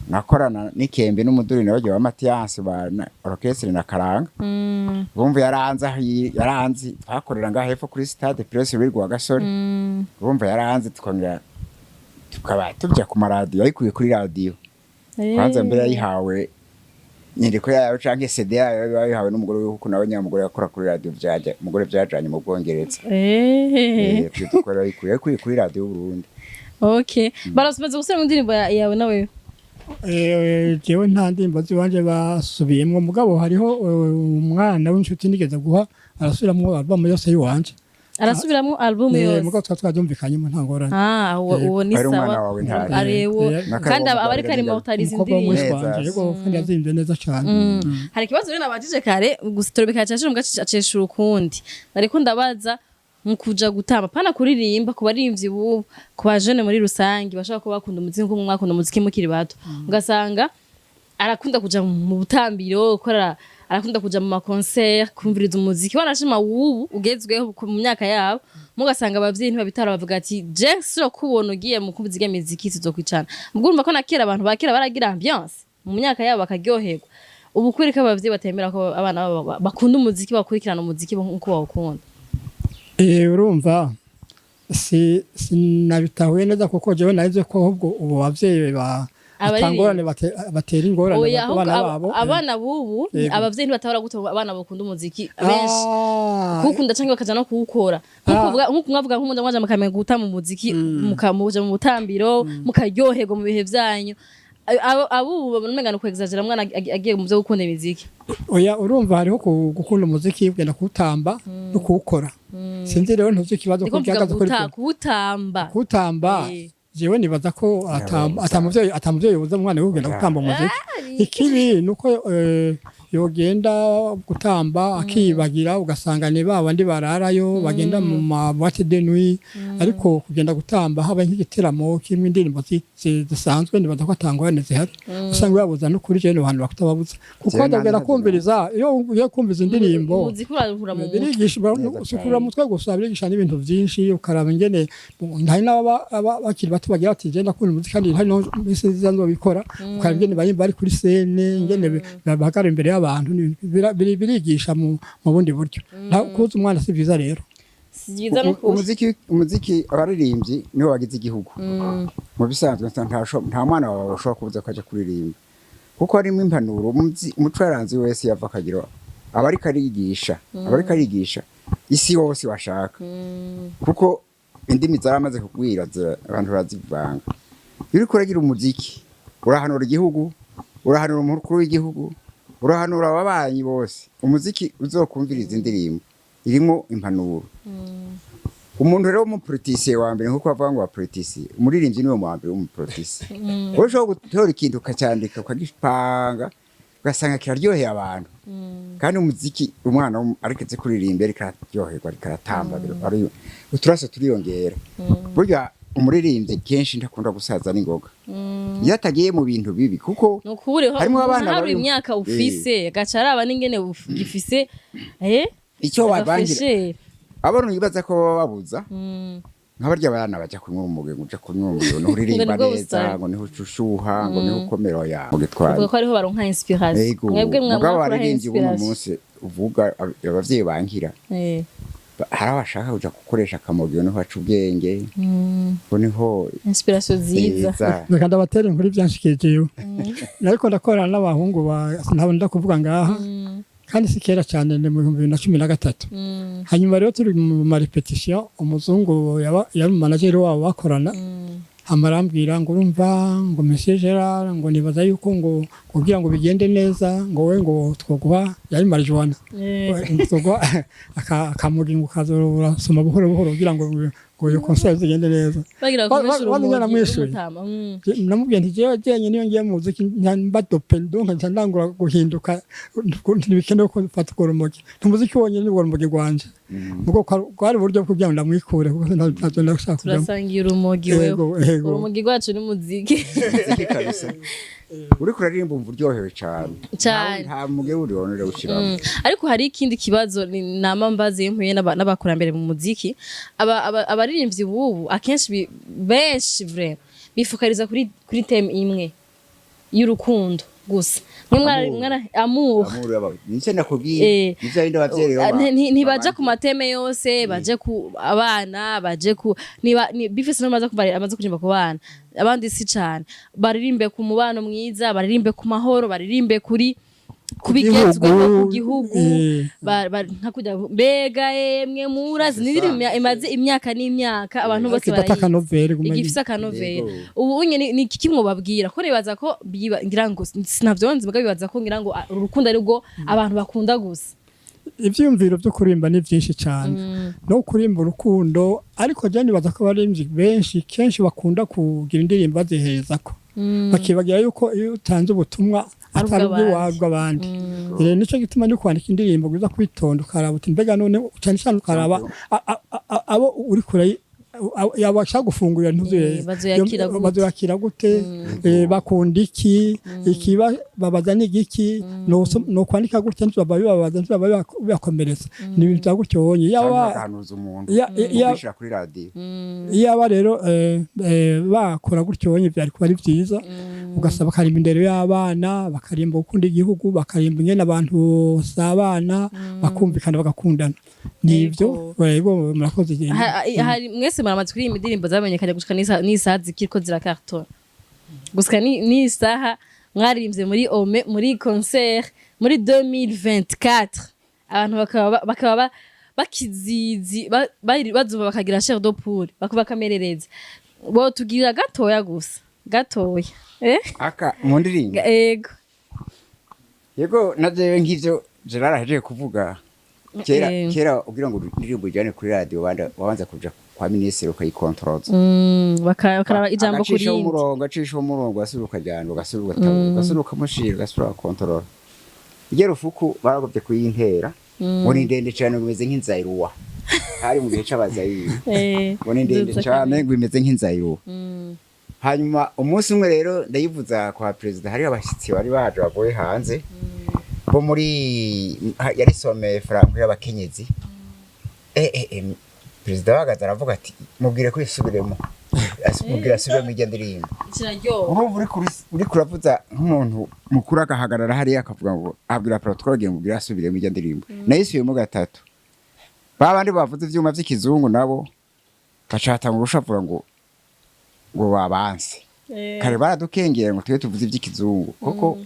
nakorana n'ikembe n'umuduri nabagiye wa Mathias ba orchestre na Karanga. Bumva yaranze aho yaranze, twakorera ngaho hepfo kuri stade Prince Louis Rwagasore. Bumva yaranze, tukongera tukaba tujya ku maradiyo, ayikuye kuri radiyo. Kwanza mbere yayihawe inyandiko yayo canke CD yayo, yayihawe n'umugore wiwe, kuko nawe nyamugore yakora kuri radiyo, vyaja umugore vyajanye mu Bwongereza. Twe dukora yayikuye kuri radiyo y'Uburundi. Okay, barasubiza gusubira mu ndirimbo yawe nawe? Jewe nta ndirimbo ziwanje basubiyemwo, mugabo hariho umwana w'inshuti nigeze guha, arasubiramwo album yose yiwanje. Arasubiramwo album yose? Mugabo tuba twabyumvikanyemo, nta ngorane. Ah, uwo Yego. uwo ni Ari umwana sawa. wawe ntari. Arewo kandi aba ariko ari immortalize Umukobwa indirimbo. w'umwishwa Neza. wanje, yego, kandi yazirimbye neza cane. Hari ikibazo rero nabajije kare gusa turabika cyashira mu gace aceshura ukundi. Nariko ndabaza mu kuja gutamba, pana kuririmba, ku baririmbyi bubu, ku bajene muri rusange bashobora kuba bakunda umuziki nkuko mwakunda umuziki mukiri bato, ugasanga arakunda kuja mu butambiro gukora, arakunda kuja mu ma concert kumviriza umuziki wanashima wubu ugezweho mu myaka yabo, mugasanga abavyeyi ntibabitara, bavuga ati je siro kubona ugiye mu kumviriza irya miziki tuzokwicana. Ubwo urumva ko na kera abantu ba kera baragira ambiance mu myaka yabo bakaryoherwa. Ubu kubera ko abavyeyi batemera ko abana babo bakunda umuziki, bakurikirana umuziki nkuko bawukunda? Urumva si sinabitahuye neza, kuko jewe narize ko ahubwo ubu abavyeyi ba Abaririmba. atangorane batera ingorane Oya, ahubwo abana babo. Abana bubu, abavyeyi ntibatahura gute abana bakunda umuziki benshi kuwukunda canke bakaja no kuwukora. Nkuko mwavuga nk'umuntu mwaja mukamenya guta mu muziki, mukamuja mu butambiro, mukaryoherwa mu bihe vyanyu. Abubu babona umenga ni ukwexagera mwana agiye mu vyo gukunda imiziki. Oya, urumva hariho gukunda umuziki, kugenda kuwutamba no kuwukora. Sinzi rero, ntuzi ikibazo Ndiko ko mvuga gihagaze kuri kuwutamba. Kuwutamba. Jewe nibaza ko Irababuza. Atamuvyeyi yobuza umwana we kugenda Oya. gutamba umuziki. Ikibi nuko yogenda gutamba akibagira, ugasanga ni ba bandi bararayo bagenda mu ma boîte de nuit. Ariko kugenda gutamba haba nk'igiteramo kirimo indirimbo zisanzwe, nibaza ko atangorane zihari. Usanga babuza no kuri jewe abantu bakutababuza, kuko Jewe badagera nanje kumviriza. Iyo ugiye kumviriza indirimbo, Umuziki uraruhura mu mutwe. birigisha Neza usukura cane. umutwe gusa, birigisha n'ibintu byinshi, ukaraba ingene hari n'ababa bakiri bato bagira bati: "Je ndakunda umuziki", kandi hari no misi nziza nzobikora. Ukaraba ingene bari bari kuri scène, ingene bahagarara imbere y'abantu, birigisha mu bundi buryo. Kuza umwana si byiza rero. Si byiza no kuba Umuziki, abaririmbyi nibo bagize igihugu. Mu bisanzwe nta mwana wawe ushobora kubuza ko aja kuririmba, kuko harimo impanuro. Umucuraranzi wese yava akagira aba ariko arigisha, aba ariko arigisha isi yose washaka, kuko indimi zaramaze kugwira, abantu barazivanga. Iyo uriko uragira umuziki, urahanura igihugu, urahanura umukuru w'igihugu, urahanura ababanyi bose. Umuziki uzokumviriza indirimbo irimo impanuro. Umuntu rero w'umupolitisiye wa mbere, nkuko bavuga ngo abapolitisiye, umuririmbyi niwe wa mbere w'umupolitisiye. Wowe ushobora gutora ikintu ukacyandika, ukagipanga, ugasanga kiraryoheye abantu. Kandi umuziki, umwana ariko azi kuririmba, ariko araryoherwa, ariko aratamba, uturaso turiyongera. Burya umuririmbyi kenshi ntakunda gusaza n'ingoga iyo atagiye mu bintu bibi, kuko Ni ukuri. Harimwo abana hari imyaka ufise, agaca araba n'ingene gifise icyo babangira agafreshere. Abana bibaza ko baba babuza, nka barya abana baja kunywa urumogi, ngo uja kunywa urumogi ngo niho uririmba Ngo nibwo neza, busara. ngo niho ucushuha, ngo niho ukomera ya ngo gitwaye. Uvuga ko ariho baronka inspiration. Ego. Mwebwe Mugabo mwakura abaririmbyi buno inspiration. munsi uvuga abavyeyi bankira, hari abashaka kuja gukoresha akamogi ngo niho baca ubwenge, ngo niho Inspiration ziza. ziza. Reka ndabatere inkuru ibyanshikiye jewe. Nariko ndakorana n'abahungu ba ntabwo ndakuvuga ngaha, kandi si kera cyane, ni mu 2013. Hanyuma rero turi mu ma répétition, umuzungu yari manager wabo bakorana, hama arambwira ngo: "Urumva," ngo, "Monsieur Gerard," ngo, "nibaza yuko," ngo, "kugira ngo bigende neza," ngo, "we," ngo, "twoguha," yari marijuana, "twoguha akamugi," ngo, "ukaza urasoma buhoro buhoro kugira ngo iyo concert zigende neza." Bagira bakoresha Bamenya urumogi namwishuye. rw'umutama. Namubwiye nti: "Jewe jenye niyo ngiye mu muziki mba dopé, donc nca ndangura guhinduka, ntibikenewe ko mfata urwo rumogi, umuziki wonyene ni urwo rumogi rwanje." Ubwo kwari uburyo bwo kugira ngo ndamwikure, kuko ntavyo ndashaka kujamwo. Turasangiye urumogi wewe. Yego. Urumogi rwacu ni muziki. Umuziki kabisa, uriko uraririmba umva uryohewe cane. Cane. Nta muge wuri ushiramo. Ariko hari ikindi kibazo nama mbaze iyo mpuye n'abakurambere mu muziki. Abaririmbyi bubu akenshi benshi vraiment bifokaliza kuri thème imwe y'urukundo gusa. Mwe Amour. mwara amour. Amour nicyo nakubwiye, nivyo bindi abavyeyi rero Ntibaja ku ma thème yose, baje ku abana, baje ku niba ni bifese no maze kuva amaze kuririmba ku bana, abandi si cane. Baririmbe ku mubano mwiza, baririmbe ku mahoro, baririmbe kuri kubigezweho ku gihugu. Nka kujya mbega yemwe murazi n'indirimbo imaze imyaka n'imyaka, abantu bose Kidata barayizi. Akanovera iguma Igifise akanovera. Yego. Ubu unye ni iki kimwe babwira ko nibaza ko ngira ngo sinavyonzi muga bibaza ko ngira ngo urukundo ari rwo abantu bakunda gusa. Ivyiyumviro vyo kuririmba ni vyinshi cyane, no kuririmba urukundo, ariko je nibaza ko abaririmbyi benshi kenshi bakunda kugira indirimbo baziherezako, bakibagira yuko iyo utanze ubutumwa Ari atari ubw'abandi. ubw'abandi. Nico gituma no kwandika indirimbo uza kwitonda, ukaraba uti: "Mbega none," cyane cyane ukaraba abo uri kure yabasha gufungurira ntuzuye. Bazoyakira gute? Bazoyakira gute? Bakunda iki? Ikiba babaza ni igiki? No kwandika gutya ntibaba bibabaza, ntibaba bibakomeretsa, ni ibintu bya gutyo wonye Canke yaba bagahanuza umuntu ukishira kuri radiyo. Iyaba rero bakora gutyo wonye byari kuba ari byiza, ugasaba bakarimba indero y'abana, bakarimba gukunda igihugu, bakarimba ingene abantu basabana, bakumvikana, bagakundana. Nibyo, yego, murakoze. Hari mwese muramaze kuririmba indirimbo zamenyekanye gushika n'isaha zikiriko zirakartona gushika n'isaha. Mwaririmbye muri ome muri concert muri 2024, abantu bakaba bakizizi bazumva bakagira chair de poule, bakamerereza. Bo tugira gatoya gusa, gatoya. Aka mu ndirimbo? Ego. Yego, na jewe nk'ivyo Gerard ahejeje kuvuga kera, kera ugira ngo indirimbo ijane kuri radiyo wabanza kuja kwa minisitiri ukayikontroza. Bakaraba ijambo ku Agacishaho rindi. umurongo, acishaho umurongo, ugasubira ukajyana, ugasubira ugatabura, ugasubira ukamushira, ugasubira ugakontorora. Iyo rufuku baragobye kuyintera ngo ni ndende cyane, ngo imeze nk'inzayiruwa, hari mu gihe c'abazayiri. Ngo ni ndende Duza cyane, kabiri. ngo imeze nk'inzayiruwa. Hanyuma umunsi umwe rero ndayivuza kwa perezida, hariho abashyitsi bari baje bavuye hanze bo muri yari sommet franco y'abakenyezi. Perezida bahagaze aravuga ati: "Mubwire ko isubiremo." Mubwire asubiremo irya ndirimbo. Kiraryoha. Urumva uri kuravuza nk'umuntu mukuru, agahagarara hariya akavuga ngo abwira protocole ngo mubwire asubiremo irya ndirimbo. Nayo isubiyemo gatatu, ba bandi bavuze ivyuma vy'ikizungu nabo bacatanga urushavura ngo babanse. Kare baradukengera ngo tube tuvuze iby'ikizungu, koko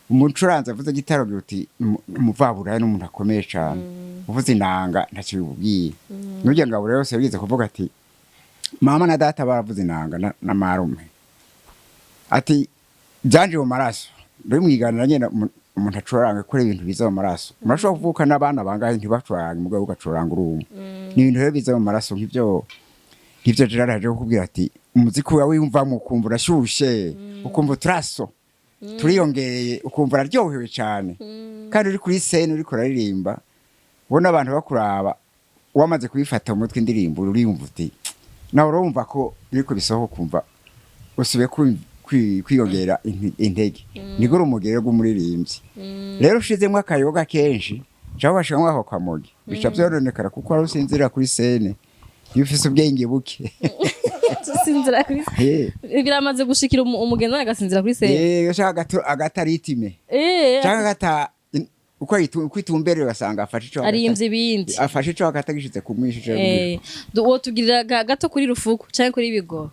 umucuranzi avuze gitaro uti umuvaburaya n'umuntu akomeye cyane, uvuze inanga ntacyo bimubwiye. Nurya ngabo rero yose yabigize kuvuga ati: "Mama na data baravuze inanga na marume," ati: "Byanje mu maraso." Ndabimwiganira nyine, umuntu acuranga kuri ibintu biza mu maraso. Murashobora kuvuka n'abana bangahe ntibacuranga, umugabo ugacuranga uri umwe. Ni ibintu rero biza mu maraso, nk'ivyo Gerard aje kukubwira ati umuziki wawe wiyumvamo, ukumva urashushe, ukumva uturaso turiyongereye, ukumva uraryohewe cyane. Kandi uri kuri scène uriko uraririmba, ubona abantu bakuraba, wamaze kuyifata mu mutwe indirimbo, uriyumva uti nawe urumva ko biriko bisohoka, ukumva usubiye kwiyongera intege. Niko urumugere rw'umuririmbyi rero ushizemo akayoga kenshi cyangwa ugashiramo ako kamogi, bica vyoronekara, kuko wari usinzira kuri scène iyo ufise ubwenge buke. Usinzira kuri biramaze gushikira umugenzi wawe agasinzira kuri scène? Ushaka agata rythme cyangwa agata uko itumbereye, ugasanga afashe ico arimvye ibindi. Afashe ico hagati agishize ku mwisho ico. Wotugirira gato kuri rufuku canke kuri bigoro?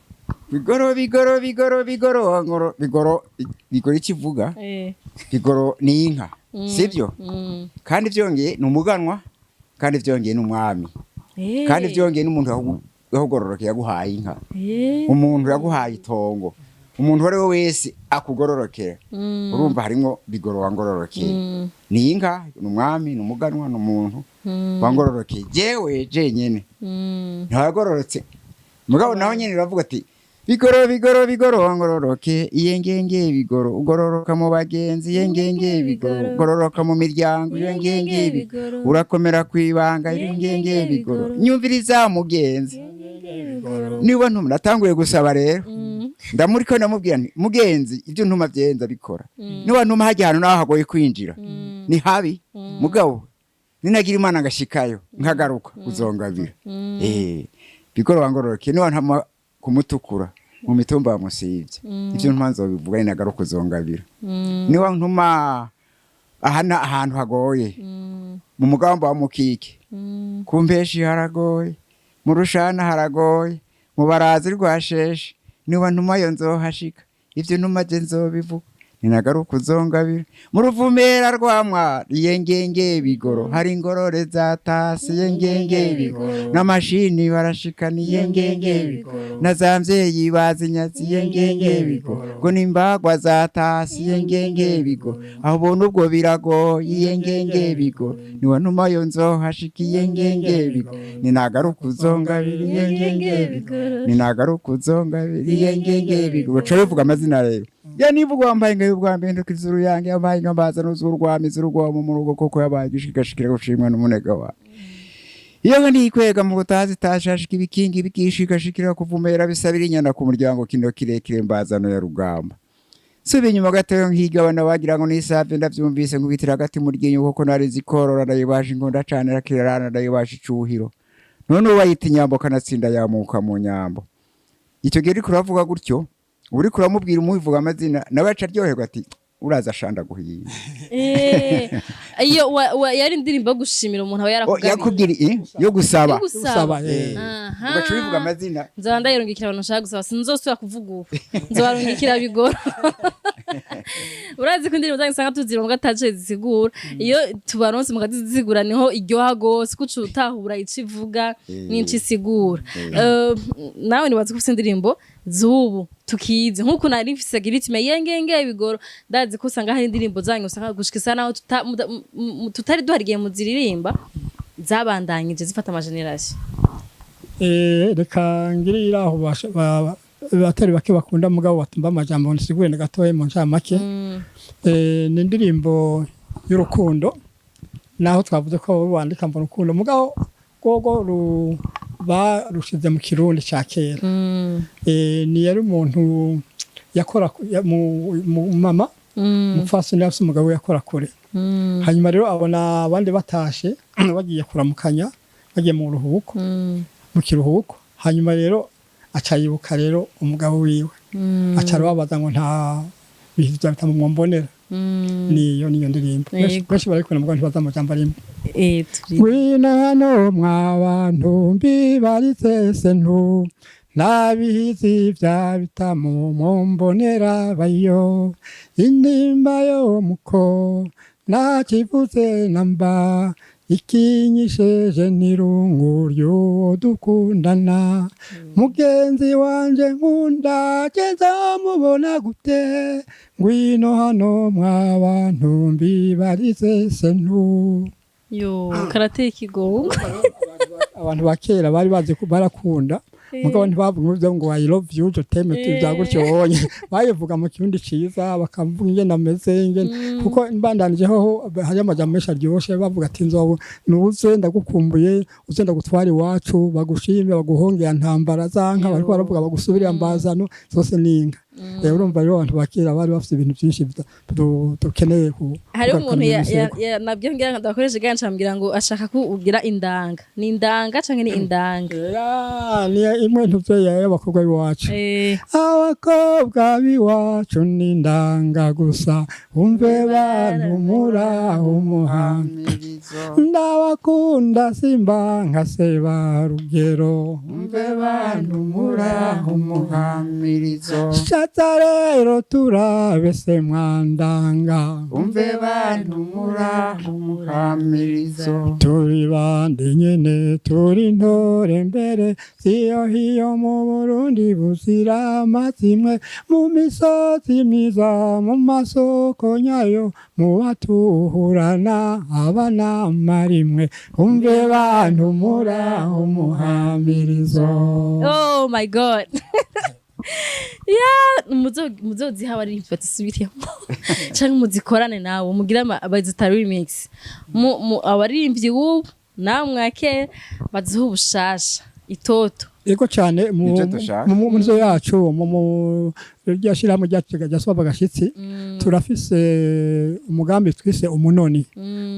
Bigoro, bigoro, bigoro, bigoro, ngoro, bigoro, bigoro, ikivuga. Bigoro ni inka, sibyo? Kandi vyongeye ni umuganwa, kandi vyongeye ni umwami, kandi vyongeye n'umuntu yahugororokeye, yaguhaye inka, umuntu yaguhaye itongo, umuntu uwo ari we wese akugororokera. Urumva harimwo bigoro wangororokeye. Ni inka, ni umwami, ni umuganwa, ni umuntu wangororokeye jewe jenyene. Ntawagororotse mugabo naho nyene uravuga ati: "Bigoro, bigoro, bigoro wangororoke, iyengenge bigoro, ugororoka mu bagenzi, iyengenge bigoro, ugororoka mu miryango, iyengenge bigoro, urakomera kwibanga, iyengenge bigoro. Nyumviriza mugenzi, niba ntuma." Natanguye gusaba rero, ndamuriko ndamubwira nti: "Mugenzi, ibyo ntuma byenza bikora. Niba ntuma hajya ahantu naho hagoye kwinjira, ni habi, mugabo ninagira Imana ngashikayo nkagaruka, uzongabira." Bigoro wangororoke, niba ntama kumutukura mu mitumba wa Musivye, ibyo ntuma nzobivuga, ninagaruka uzongabira. Niba ntuma aha ahantu hagoye mu mugamba wa Mukike, ku mpeshi haragoye, mu rushana haragoye, mu barazi rwa sheshe, niba ntumayo nzohashika, ibyo ntuma je nzobivuga, ninagaruka uzongabira. Mu ruvumera rwa mwari, iyengenge bigoro, hari ingorore zatasi, iyengenge bigoro, n'amashini barashikana, iyengenge bigoro, na za mvyeyi bazinyazi, iyengenge bigoro, ngo nimbagwa zatasi, iyengenge bigoro, aho ubona ubwo biragoye, iyengenge bigoro, niwa ntumayo nzohashika, iyengenge bigoro, ninagaruka uzongabira, iyengenge bigoro, ninagaruka uzongabira, iyengenge bigoro. Baca bivuga amazina rero ya nivuga wambaye inka y'ubwambi ndukizuru yange, yambaye inka mbaza n'uzuru rwamizi rugwamo mu rugo, koko yabaye igishikashikira gushimwa n'umunega wawe. Iyo nka ntikwega mu butazi itashashika ibikingi bikishikashikira kuvumera bisabira inyana ku muryango kino kirekire mbazano ya rugamba. Suba inyuma gatoyo nkigabana wagira ngo nisave, ndavyumvise nkubitira hagati mu ryinyo, kuko nari zikorora, ndayibasha inkonda cane, rakirarana ndayibasha icuhiro. None ubu bayita inyambo, kanatsinda yamuka mu nyambo. Icyo gihe uriko uravuga gutyo, uriko uramubwira umubivuga amazina, nawe aca aryoherwa ati: "Uraza shanda guhiye." Iyo yari indirimbo yo gushimira umuntu aba yarakugabiye. Yakubwira yo gusaba. Yo gusaba. Gusaba. Aha. Ugaca ubivuga amazina. Nzoba ndayirungikira abantu nshaka gusaba, sinzosubira kuvuga ubu, nzobarungikira bigoro. Urazi ko indirimbo zanyu usanga tuzironka ataco zisigura. Iyo tubaronse mukazizigura niho iryoha gose, kuca utahura ico ivuga n'ico isigura. Nawe nibaza ko ufise indirimbo z'ubu tukizi, nk'uko nari mfise rythme yengenge bigoro. Ndazi ko usanga hari indirimbo zanyu usanga gushika isa naho tutari duhari igihe muziririmba, zabandanyije zifata ama génération. Reka ngirira aho batari bake bakunda, mugabo batumva amajambo, nsigure na gatoya mu ncamake. Ni indirimbo y'urukundo, naho twavuze ko bandika ngo urukundo, mugabo rwogo barushize mu Kirundi ca kera. Ni yari umuntu yakora mu mama umupfasoni yafise umugabo we yakora kure. Hanyuma rero abona abandi batashe bagiye kuramukanya, bagiye mu ruhuko, mu kiruhuko. Hanyuma rero aca yibuka rero umugabo wiwe, aca arababaza ngo nta bihizi bya bitamu mwombonera. Niyo ndirimbo. Benshi barayikunda, mugabo ntibazi amajambo arimo. Ngwino hano mwa bantu mbibaritse sentu nabihizi bya bitamu mwombonera bayo indimba yo muko nakivuze namba ikinyisheje n'irungu ry'uwo dukundana, mugenzi wanje nkunda geza mubona gute? Ngwino hano mwa bantu mbibaritse sentu. Yo, karateye ikigongo. Abantu ba kera bari bazi ko barakunda, mugabo ntibavuga ibyo ngo "I love you", "je t'aime", bya gutyo wonye. Bayivuga mu Kirundi ciza, bakavuga ingene ameze, ingene kuko mbandanije hoho hari amajambo menshi aryoshe. Bavuga ati nzobo nuze ndagukumbuye, uze ndagutwara iwacu, bagushime, baguhongera ntambara zanka bariko baravuga, bagusubirira mbazano zose ninka. Urumva rero abantu ba kera bari bafite ibintu byinshi dukeneye ku Hariho kugarukana umuntu mu misego. Nabyo ngira ngo ndakoresha iganje, ambwira ngo ashaka ko ugira indanga. Ni indanga canke ni indanga? Ya, ni imwe ntuvyo y'abakobwa b'iwacu. Abakobwa b'iwacu ni ndanga gusa, umve bantu muraho umuhanga, ndabakunda simba nka sebarugero, umve bantu muraho umuhamirizo, shatsa rero turabe se mwandanga, umve bantu muraho umuhamirizo, turi bande nyene, turi ntore mbere siyo hiyo mu Burundi buzira amazimwe, mu misozi myiza, mu masoko nyayo, mu batuhurana abana marimwe, umve bantu muraho umuhamirizo. Oh my God, yeah, muzoziha abaririmbyi batisubiriyemo canke muzikorane nawe, mugire bazita remix, abaririmbyi b'ubu namwe akera baziha ubushasha itoto. Ego cyane, mu Nicyo dushaka. mu nzu yacu, mu rya shyirahamwe ryacu rya Swaba Gashitsi, turafise umugambi twise umunoni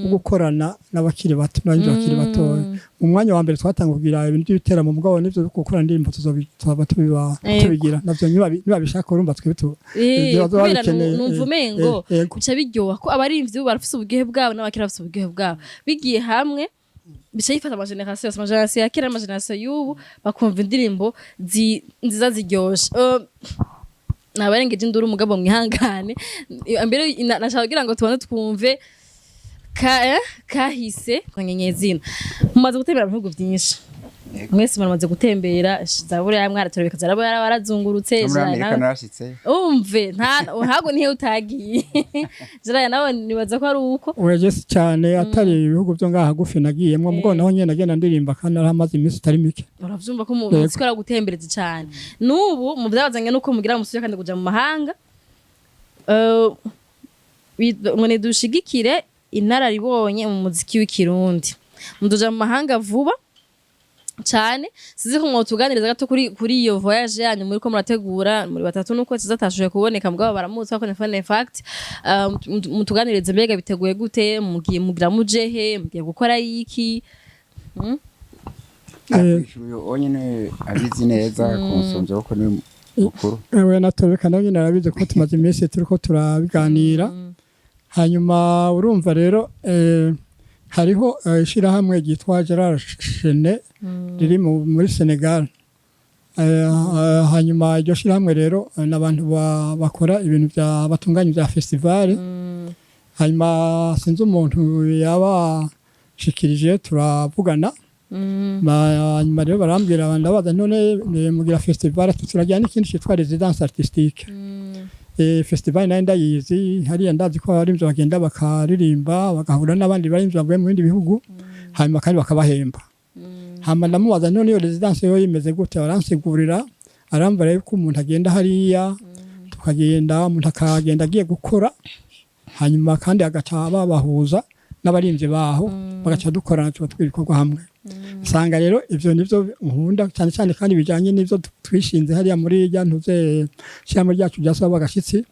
wo gukorana n'abakiri bato n'abandi bakiri batoya. Mu mwanya wa mbere twatanga kugira ibintu by'ibiteramo, mugabo n'ivyo gukora indirimbo tuzoba tubiba tubigira navyo nibabishaka. Urumva twebwe ibyo bazoba kubera babikeneye, numva umengo yego. bica biryoha ko abaririmbyi ubu barafise uburyohe bwabo n'abakera bafise uburyohe bwabo, bigiye hamwe bica bifata ama génération yose, ama génération ya kera n'ama génération y'ubu, bakumva indirimbo nziza ziryoshe. Nabarengeje induru, umugabo mwihangane. Mbere nashaka kugira ngo tubone twumve kahise kanyenyezina. Mumaze gutembera mu bihugu byinshi. Mwese muramaze gutembera za Buraya, mwaraturabika za Buraya, warazungurutse. No muri Jara Amerika narashitse. Umve, ntabwo niyo utagiye. Jara nawe nibaza ko ari uko. Oya, si cyane, atari ibihugu byo ngaha hagufi nagiyemwo, mugabo naho nyene nagenda ndirimba kandi naramaze iminsi itari mike. Uravyumva ko mu muziki ari gutembereza cyane. N'ubu mu byabazanye nuko mugira musubire kandi kuja mu mahanga. Ngo nidushigikire inararibonye mu muziki w'Ikirundi, muduja mu mahanga vuba cane. Sizi ko mwotuganiriza gato kuri iyo voyage yanyu muri ko murategura muri batatu, nuko tuzatashoboye kuboneka, mugabo baramuzi ko ni fact. Mutuganirize mbega biteguye gute, mugiye mugira mujehe, mugiye gukora iki? Uyu onyine abizi neza kunsumvya kuko ni mukuru. Ewe, natobeka nawe nyine arabizi ko tumaze iminsi turiko turabiganira. Hanyuma urumva rero, hariho ishirahamwe ryitwa Gerard Chene riri muri Senegal. Hanyuma iryo shirahamwe rero, n'abantu bakora ibintu bya batunganya bya festival. Hanyuma sinzi umuntu yabashikirije, turavugana. Hanyuma rero barambwira, ndabaza none mugira festival? Ati turagira n'ikindi cyitwa résidence artistique. Festival nayo ndayizi hariya, ndazi ko abarimvyi bagenda bakaririmba, bagahura n'abandi barimvyi bavuye mu bindi bihugu, hanyuma kandi bakabahemba. Hama ndamubaza: "None iyo résidence yo imeze gute?" Aransigurira, arambara yuko umuntu agenda hariya, tukagenda, umuntu akagenda agiye gukora, hanyuma kandi agaca babahuza n'abarimvyi baho, bagaca dukorana, tuba twiga ibikorwa hamwe. Usanga rero ivyo nivyo nkunda cyane cyane, kandi bijanye n'ivyo twishinze hariya muri rya ntuze shyirahamwe ryacu rya Saba Agashitsi,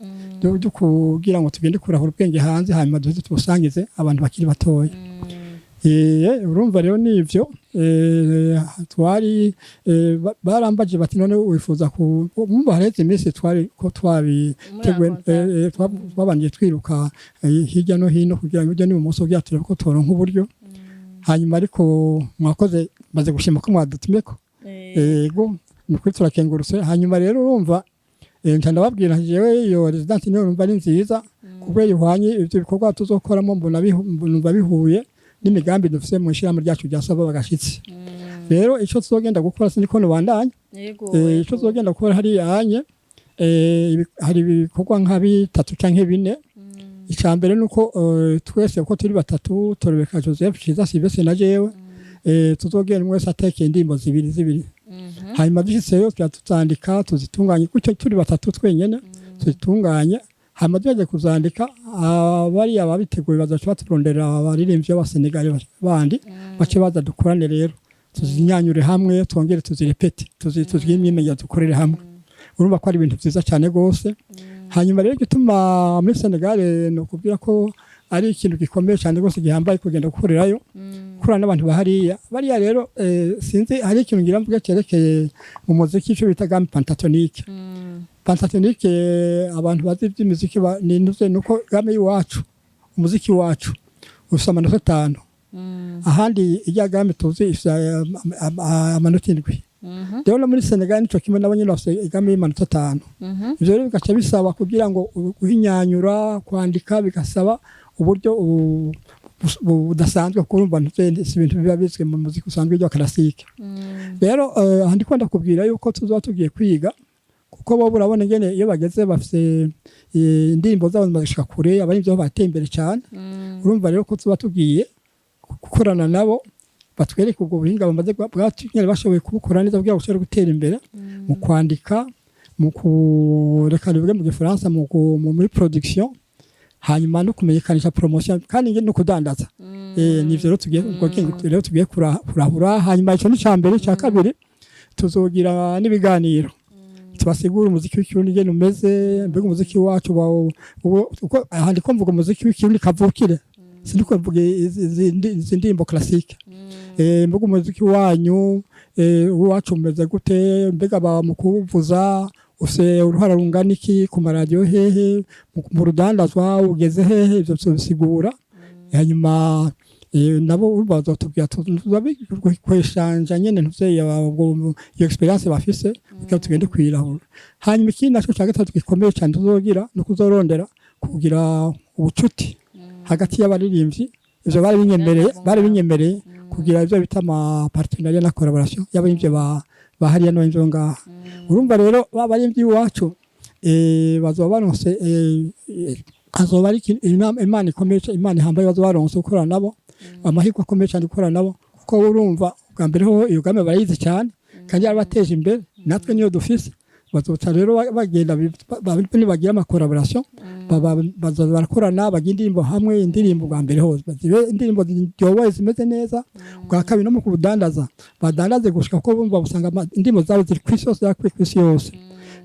ryo kugira ngo tugende kurahura ubwenge hanze, hanyuma duze tubusangize abantu bakiri batoya. Urumva rero nivyo twari barambaje bati: "None wifuza ku mumba?" Hareze iminsi twari ko twabiteguye. Muri contact. Twabanje twiruka hirya no hino kugira ngo ibyo n'ibumoso kugira turebe ko turonka uburyo. Hanyuma ariko mwakoze, maze gushima ko mwadutumyeko. Yego, ni ukuri turakengurutse. Hanyuma rero urumva, nca ndababwira jewe iyo résidence niyo numva ari nziza, kubera ihwanye ivyo bikorwa tuzokoramo, mbona numva bihuye n'imigambi dufise mu ishirahamwe ryacu rya Saba Bagashitsi. Rero ico tuzogenda gukora, siniko nobandanya. Ico tuzogenda gukora hariya anye, hari ibikorwa nka bitatu canke bine. Icya mbere ni uko twese uko turi batatu, Torobeka Joseph, Ciza Sylvestre na jewe, tuzogenda umwe wese atekeye indirimbo zibiri zibiri. Hanyuma dushitseyo tuba tuzandika, tuzitunganye gutyo turi batatu twenyene, tuzitunganye. Hanyuma tumaze kuzandika, bariya babiteguye bazaca baturondera abaririmbyi b'Abasenegali bandi bace baza dukorane rero, tuzinyanyure hamwe, twongere tuzirepete, tuzigire imyimenyerezo, dukorere hamwe. Urumva ko ari ibintu vyiza cyane rwose. Hanyuma rero igituma muri Senegal, ni ukubwira ko ari ikintu gikomeye cyane rwose, gihambaye kugenda gukorerayo, gukorana n'abantu bahariya bariya. Rero sinzi, hari ikintu ngira mvuge cyerekeye mu muziki, icyo bita gamme pentatonique. Pentatonique, abantu bazi iby'imiziki ni ntuze, nuko gamme y'iwacu, umuziki wacu ufite amanota 5, ahandi ijya gamme tuzi ifite amanota 7. Rero no muri Senegal nico kimwe, nabo nyine bafite i gamme y'amanota 5. Ivyo rero bigaca bisaba kugira ngo guhinyanyura, kwandika, bigasaba uburyo budasanzwe, kuko urumva si ibintu biba bizwi mu muziki usanzwe wa classique. Rero aha ndiko ndakubwira yuko tuzoba tugiye kwiga, kuko bo urabona ingene iyo bageze bafite indirimbo zabo zimaze gushika kure, abarimvyi bo bateye imbere cyane. Urumva rero ko tuba tugiye gukorana nabo, batwereke ubwo buhinga bamaze bwatumye bashoboye kubukora neza, kugira ngo bashobore gutera imbere mu kwandika, mu kureka bivuge mu gifaransa, muri production, hanyuma no kumenyekanisha, promotion, kandi no kudandaza. Nivyo rero tugiye, ubwo rero tugiye kurahura. Hanyuma ico ni ca mbere. Ca kabiri, tuzogira n'ibiganiro, tubasigura umuziki w'Ikirundi ingene umeze. Mbega umuziki wacu uko aha ndiko mvuga umuziki w'Ikirundi kavukire, sindiko mvuga izi ndirimbo classique. Mbega umuziki wanyu, uwacu umeze gute? Mbega ba mu kuwuvuza ufise uruhara rungana iki ku maradiyo hehe, mu rudandazwa ugeze hehe? Ivyo tubisigura. Hanyuma nabo bazotubwira, kweshanja nyene ntuvye ubwo iyo expérience bafise kugira tugende kwirahura. Hanyuma ikindi naco ca gatatu gikomeye cyane tuzogira, no kuzorondera kugira ubucuti hagati y'abaririmbyi. Ivyo bari binyemereye kugira ivyo bita ama partenariat na collaboration y'abaririmbyi ba hariya no ivyo ngaha. Urumva rero ba baririmbyi iwacu bazoba baronse, azoba ari Imana ikomeye, Imana ihambaye, bazoba baronse gukorana nabo, amahirwe akomeye cyane gukorana nabo, kuko urumva bwa mbere ho iyo gamme barayizi cyane kandi yarabateje imbere, natwe niyo dufise. Bazoca rero bagenda nibagira ama collaboration, bazoza barakorana, bagira indirimbo hamwe. Indirimbo bwa mbere hose zibe indirimbo ziryoboye, zimeze neza. Bwa kabiri, no mu kubudandaza, badandaze gushika ko bumva usanga indirimbo zabo ziri kw'isi yose, zakwiye kw'isi yose.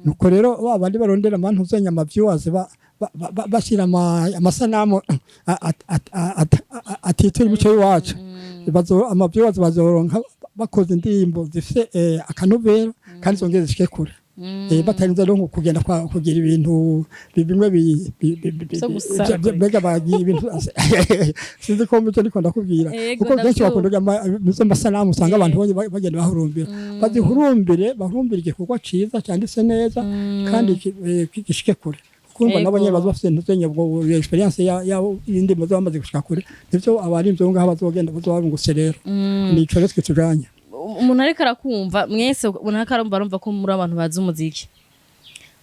Nuko rero ba bandi barondera amantuzenya, ama viewers, bashyira amasanamu atitura imico y'iwacu, ama viewers bazoronka bakoze indirimbo zifise akanovera kandi zongere zishike kure, batarinze rero nko kugenda kugira ibintu bimwe Vyo gusara. Mbega bagiye ibintu, sinzi ko muco ndiko ndakubwira. Ego, kuko benshi ndavyumva. bakunda izo masanamu, usanga abantu bagenda bahurumbira. Bazihurumbire, bahurumbire igikorwa ciza cyanditse neza kandi gishike kure, kumva nabo nyene bazoba bafise ntuzenya ubwo expérience ya y'indimo bamaze gushika kure. Nivyo abarimvyi bo ngaha bazogenda bazoba barungutse. Rero nico rero twe tujanye. Umuntu ariko arakumva mwese, umuntu ariko arumva, arumva ko muri abantu bazi umuziki.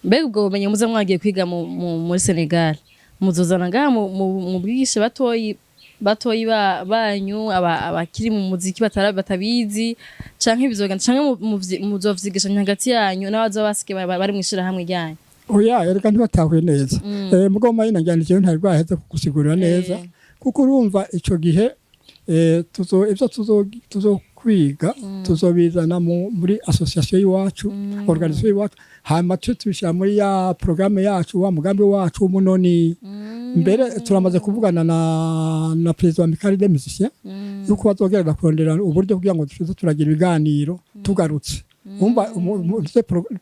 Mbega ubwo bumenyi muze mwagiye kwiga muri Senegal, muzozana ngaha mu bwigishe batoyi? Batoyi banyu abakiri mu muziki batabizi, canke bizogenda, canke muzovyigishanya hagati yanyu n'abazoba basigaye bari mw'ishirahamwe ryanyu? Oya, erega ntibatahuye neza. Mugabo mayina njyana jewe ntari bwaheze kugusigurira neza, kuko urumva ico gihe tuzo ivyo tuzokwiga tuzobizana muri association y'iwacu, organisation y'iwacu, hanyuma tuce tubishyira muri ya programme yacu, wa mugambi wacu w'umunoni. Mbere turamaze kuvugana na président wa Amicale des Musiciens yuko bazogerageza kurondera uburyo kugira ngo tuze turagira ibiganiro tugarutse. Umva,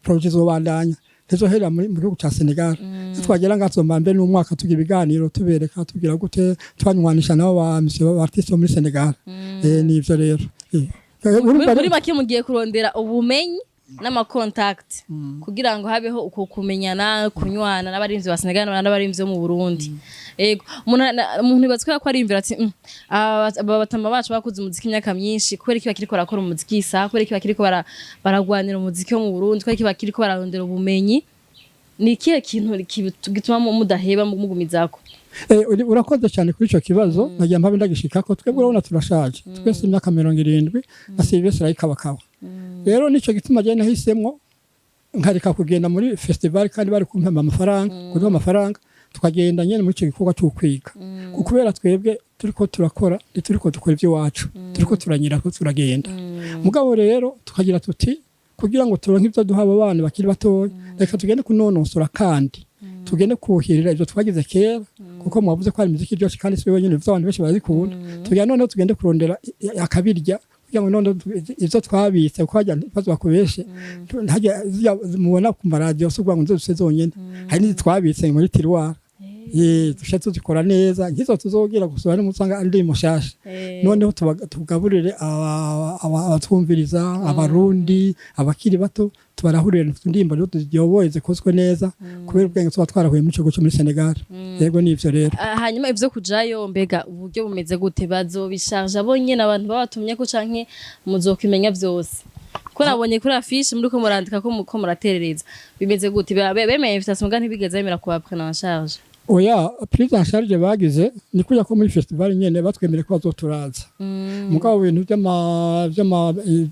projet izobandanya, ntizoherera mu gihugu ca Senegal. Twagera ngaha tuzomara mbere n'umwaka tugira ibiganiro, tubereka, tugira gute, twanywanisha nabo ba monsieur ba artiste bo muri Senegal. Nivyo rero. Muri make mugiye kurondera ubumenyi n'ama contact kugira ngo habeho uko kumenyana, kunywana n'abarimvyi ba Senegal n'abarimvyi bo mu Burundi. Ego, umuntu ibatswe ko arimvira ati: Aba batama bacu bakuze umuziki imyaka myinshi, kubera iki bakiriko barakora umuziki isa? Kubera iki bakiriko baragwanira umuziki wo mu Burundi? Kubera iki bakiriko bararondera ubumenyi?" Ni ikihe kintu gituma mudaheba, mugumizako? Urakoze cyane kuri ico kibazo. Nagira mpabe ndagishikako. Twebwe urabona turashaje twese, imyaka 70 na Sylvestre arayikabakaba. Rero nico gituma je nahisemwo nkareka kugenda muri festival kandi bari kumpemba amafaranga, kuduha amafaranga, tukagenda nyene muri ico gikorwa cyo kwiga. Kuko kubera twebwe turiko turakora, ntituriko dukora ivy'iwacu, turiko turanyira ko turagenda. Mugabo rero tukagira tuti: kugira ngo turonke ivyo duha abo bana bakiri batoya, reka tugende kunonosora kandi tugende kuhirira ivyo twagize kera, kuko mwavuze ko hari imiziki iryoshe kandi si wenyine ivyo, abantu benshi barazikunda. Tugira noneho tugende kurondera akabirya kugira ngo noneho ivyo twabitse, kuko harya ntibaze bakubeshe, harya zirya mubona ku maradiyo si ukuvuga ngo nizo dufise zonyene, hari n'izi twabitse muri tiroir. Ye, duce tuzikora neza nk'izo tuzogira gusura n'umusanga ari indirimbo nshasha. Noneho tugaburire abatwumviriza, abarundi abakiri bato, tubarahurire indirimbo rero ziryoboye, zikozwe neza kubera ubwenge tuba twarahuye mu gihugu cyo muri Senegal. Yego, nivyo rero. Ah, hanyuma ivyo kujayo, mbega uburyo bumeze gute? Bazobisharja bonyene abantu babatumye ko, canke muzokwimenya vyose? Ko nabonye kuri affiche muri ko murandika ko muraterereza, bimeze gute? Bemeye invitation muga ntibigeze bemera kuba prendre en charge? Oya, prise en charge bagize ni kujya ko muri festival nyene batwemereye ko bazoturaza. Mugabo ibintu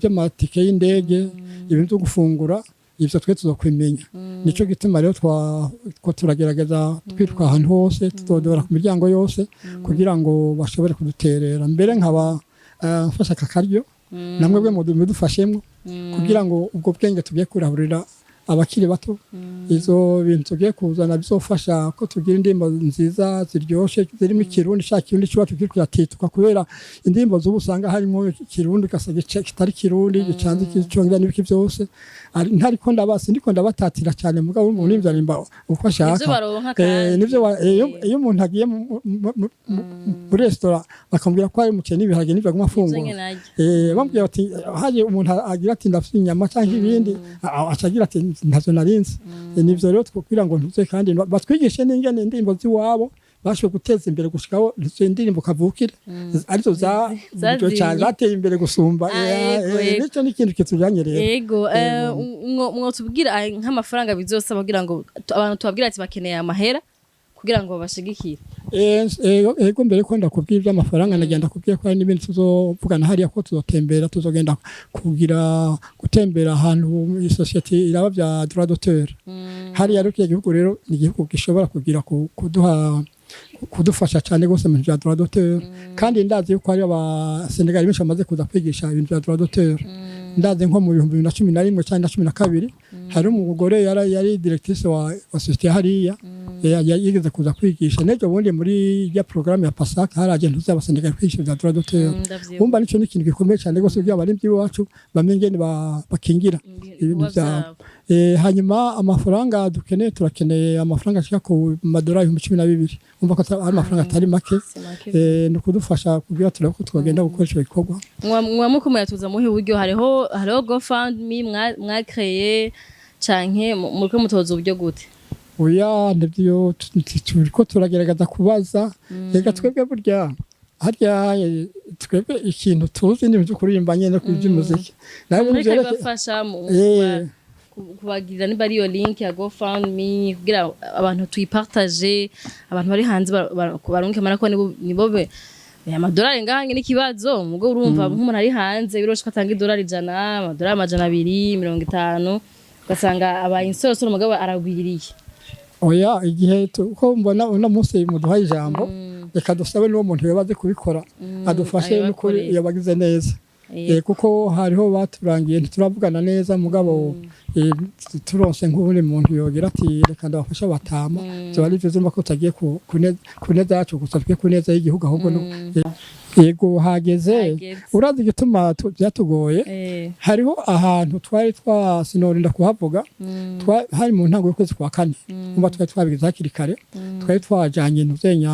vy'amatike y'indege, ibintu vyo gufungura, ivyo twe tuzokwimenya. Nico gituma rero two turagerageza twiruka ahantu hose, tudodora ku miryango yose kugira ngo bashobore kuduterera. Mbere nkaba mfashe aka karyo, namwe bwe mudufashemwo kugira ngo ubwo bwenge tugiye kurahurira abakiri bato, izo bintu tugiye kuzana bizofasha ko tugira indirimbo nziza ziryoshe, zirimo ikirundi, sha kirundi cyacu kiri kuratituka, kubera indirimbo z'ubu usanga harimo ikirundi ugasanga kitari kirundi, gicanze icyongereza n'ibiki byose. Ntariko ndabasi, ndiko ndabatatira cyane, mugabo umuntu arimba uko ashaka. Nivyo baronka kandi. Nivyo iyo umuntu agiye muri resitora bakamubwira ko hari umuceri n'ibiharage, n'ivyo aguma afungura. Ivyo nyene arya. Bamubwira bati haje umuntu agira ati ndafite inyama cyangwa ibindi, aca agira ati ntavyo narinzi. Nivyo rero kugira ngo ntuze kandi batwigishe n'ingene indirimbo z'iwabo bashoboye guteza imbere gushikaho izo ndirimbo kavukire arizo za Zazimye. cyane zateye imbere gusumba. Ah, yego, yego. Nico ni ikintu kitujanye rero. Yego, mwotubwira nk'amafaranga bizosaba kugira ngo abantu tubabwira ati bakeneye amahera kugira ngo babashigikire? Ego, mbere ko ndakubwira iby'amafaranga, nagenda kubwira ko hari n'ibindi tuzovugana hariya, ko tuzotembera, tuzogenda kugira gutembera ahantu isosiyete iraba bya droit d'auteur hariya. Rero kiriya gihugu rero ni igihugu gishobora kugira kuduha, kudufasha cyane rwose mu bintu bya droit d'auteur. Kandi ndazi yuko hari abasenegali benshi bamaze kuza kwigisha ibintu bya droit d'auteur. Ndazi nko mu 2011 cyangwa na 12 hari umugore yari directrice wa société hariya, yigeze kuza kwigisha. N'ejo bundi muri ya programme ya PASAC haraje ntuzi abasenegali kwigisha bya droit d'auteur. Ndavyibuka. Wumva nico ni ikintu gikomeye cyane rwose kugira abarimvyi iwacu bamenye ingene bakingira ibintu ibikorwa byabo. vyabo. Hanyuma amafaranga dukeneye, turakeneye amafaranga ashika ku madolari 12,000. Umva ko ari amafaranga atari make. Si make. Ni ukudufasha kugira turabe ko twagenda gukora ico gikorwa. Mwa muko muyatuza muhe uburyo? Hariho GoFundMe mwakreye, canke muriko mutoza uburyo gute? Oya, nibyo, turiko turagerageza kubaza. Reka twebwe burya harya twebwe ikintu tuzi ni ibyo kuririmba nyene no by'umuziki, nawe ibintu Muriko vyerekeye bibafasha mu kubagirira niba ariyo link ya GoFundMe kugira abantu tuyipartage, abantu bari hanze barunke amara ko nibo Amadolari ngaha n'ikibazo, mugo urumva nk'umuntu ari hanze biroshe ko atanga idolari 100, amadolari 250, ugasanga abaye insorosoro, mugabo aragwiriye. Oya, igihe ko mbona uno munsi muduhaye ijambo, reka dusabe n'uwo muntu yoba azi kubikora adufashe n'ukuri. Abibakorere. Yabagize neza. Kuko hariho baturangiye, ntituravugana neza, mugabo turonse nk'ubundi muntu yogira ati reka ndabafasha batama, vyoba ari vyiza. Urumva ko tutagiye ku neza yacu gusa, tugiye ku neza y'igihugu ahubwo yego, hageze. Hageze. Urazi igituma byatugoye? Hariho ahantu twari twasinorinda kuhavuga, hari mu ntango y'ukwezi kwa kane. Umva, twari twabigize hakiri kare, twari twajanye ntuzenya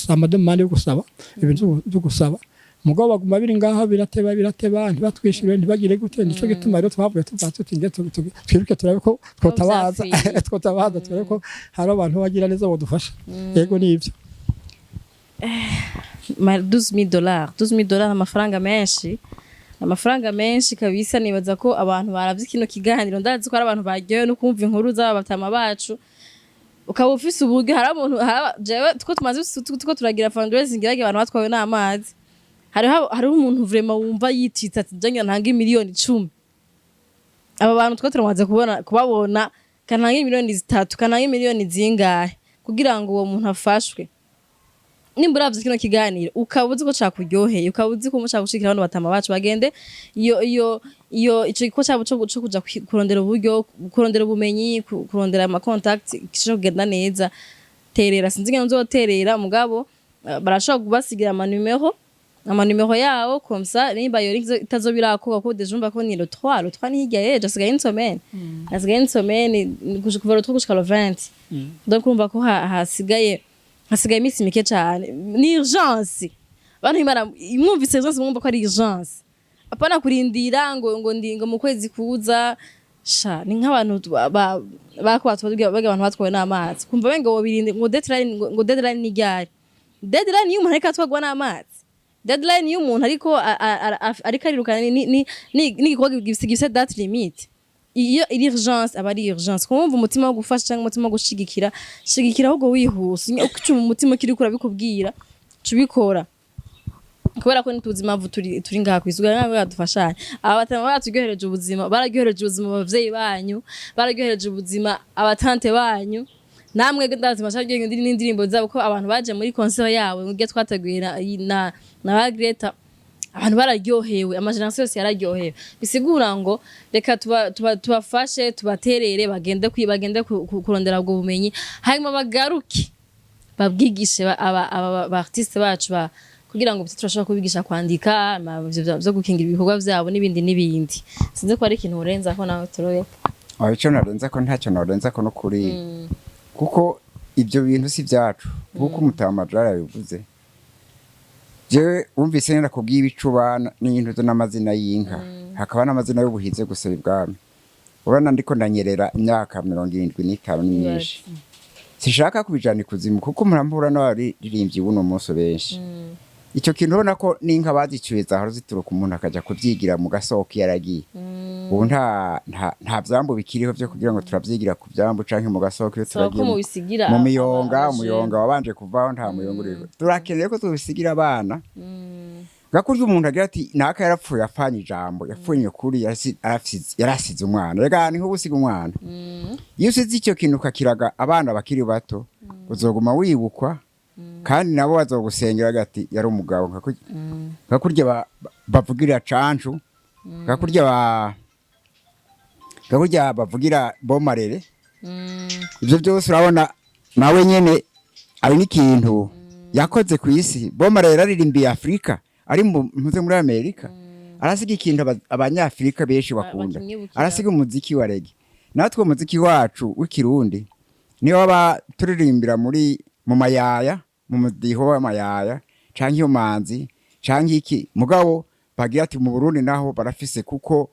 ama demandes yo gusaba ibintu byo gusaba, mugabo baguma biri ngaho, birateba birateba, ntibatwishyure, ntibagire gute. Nico gituma rero twavuye tuva tuti nge twiruke turabe ko twotabaza. Vyapfiriye. Twotabaza turabe ko hari abantu bagira neza bodufasha. Yego, nivyo. $12,000, $12,000, amafaranga menshi, amafaranga menshi kabisa. Nibaza ko abantu baravye kino kiganiro, ndazi ko ari abantu baryohewe no kumva inkuru z'aba batama bacu. Ukaba ufise uburyo, hari umuntu jewe two tumaze tuko turagira fundraising ngira abantu batwawe n'amazi, hariho umuntu vraiment wumva yititse ati je ntanga 10 miliyoni. Aba bantu two turamaze kubona kubabona, kananga 3 miliyoni, kananga miliyoni zingahe kugira ngo uwo muntu afashwe. Nimba uravye kino kiganiro, ukaba uzi ko cakuryoheye, ukaba uzi ko mushaka gushikira bano batama bacu, bagende iyo ico gikorwa cabo co kuja kurondera uburyo, kurondera ubumenyi, kurondera ama contact, gishobora kugenda neza. Terera, sinzi ingene nzoterera, mugabo barashobora kubasigira ama numéro yabo, comme ça nimba iyo link itazoba irakorwa, kuko déjà umva ko ni le 3, le 3 ni hirya y'ejo, hasigaye une semaine, hasigaye une semaine, kuva le 3 gushika le 20. Donc urumva ko hasigaye iminsi mike cane. Ni urgence, bantu imana, mwumvise urgence, mwumva ko ari urgence, apana kurindira ngo ndi ngo mu kwezi kuza. Sha, ni nk'abantu bako baga abantu batwawe n'amazi, kumva benga ngo birinde ngo deadline, ngo deadline ni ryari? Deadline y'umuntu ariko atwagwa n'amazi, deadline y'umuntu ariko ariko arirukana n'igikorwa gifise date limite. Iyo iri urgence, aba ari urgence. Kumva umutima wo gufasha cyangwa umutima wo gushigikira, shigikira ahubwo wihuse. Uko umutima ukiri kurabikubwira, cubikora, kubera ko ntituzi impamvu turi ngaha kwisi. Ntabwo badufashanya aba batama baturyohereje ubuzima, bararyohereje ubuzima abavyeyi banyu, bararyohereje ubuzima abatante banyu, namwe ndazi masharyohewe n'indirimbo zabo, ko abantu baje muri concert yabo ngiye twateguye na ba Greta, abantu bararyohewe, ama générations yose yararyohewe. Bisigura ngo reka tubafashe, tubaterere, bagende kurondera ubwo bumenyi, hanyuma bagaruke babwigishe aba artiste bacu kugira ngo turashobora kubigisha kwandika ivyo vyo gukingira ibikorwa vyabo n'ibindi n'ibindi. Sinzi ko ari ikintu urenza ko nawe turoye. Aho icyo narenza ko, ntacyo narenza ko no kuri, kuko ibyo bintu si byacu, nk'uko umutamajara yabivuze. Jewe wumvise nenda kubwiye ibicuba n'intuzo n'amazina y'inka, hakaba n'amazina y'ubuhize gusaba ibwami. Urabona ndiko ndanyerera, imyaka 75 ni myinshi, sishaka kubijana ikuzimu, kuko murambura n'abaririmbyi buno munsi benshi. Icyo kintu ubona ko n'inka baziciye zahora zituruka, umuntu akajya kubyigira mu gasoko iyo yaragiye. Ubu nta byambu bikiriho byo kugira ngo turabyigira ku byambu canke mu gasoko iyo Saba ko turagiye mubisigira mu miyonga. abajene. Umuyonga wabanje kuvaho, nta muyonga uriho. Turakeneye ko tubisigira abana, gakurya umuntu agira ati naka yarapfuye apfanye ijambo, yapfuye ukuri, yarasize umwana. Rega ni nko gusiga umwana. Iyo usize icyo kintu ukakiraga abana bakiri bato, uzoguma wibukwa, kandi nabo bazogusengera ati yari umugabo, nka kurya bavugira cancu, nka kurya bavugira bomarere. Ibyo byose urabona nawe nyene ari n'ikintu yakoze ku isi. Bomarere yaririmbiye Afurika ari mu mpuze muri Amerika, arasiga ikintu abanyafurika benshi bakunda. Bakimwibukira. Arasiga umuziki wa reggae. Natwe umuziki wacu w'ikirundi niyo waba turirimbira muri mu mayaya, mu mudiho w'amayaya canke iyo manzi canke iki, mugabo bagira ati mu Burundi naho barafise, kuko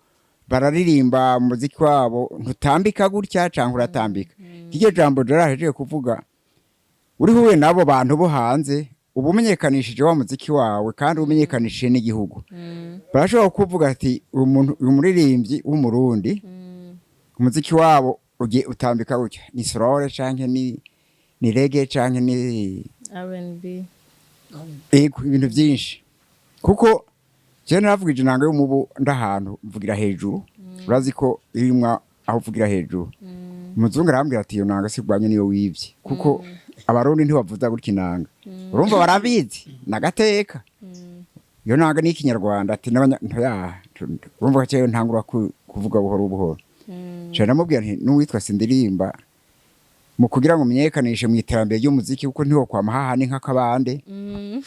bararirimba umuziki wabo ntutambika gutya canke uratambika. Iryo jambo jarahejeje kuvuga, uri huye n'abo bantu bo hanze, uba umenyekanishije wa muziki wawe kandi umenyekanishije n'igihugu. Barashobora kuvuga ati uyu muntu, uyu muririmbyi w'umurundi, umuziki wabo ugiye utambika gutya, ni slow canke ni reggae canke ni R&B. Ego, ibintu byinshi, kuko jewe naravugije inanga y'umubu ndahantu mvugira hejuru. Urazi ko irimwa aho uvugira hejuru. Umuzungu arambwira ati: "Iyo nanga sigwanye niyo wivye, kuko Abarundi ntibavuza gutya inanga." Urumva barabizi nagateka iyo nanga ni Ikinyarwanda. Ati n'abanya ntoya. Urumva ko jewe ntangura kuvuga buhoro buhoro. Nca ndamubwira nti n'uwitwa Sindirimba mu kugira ngo menyekanishe mu iterambere ry'umuziki, kuko ntiwo kwama hahani nk'akabande.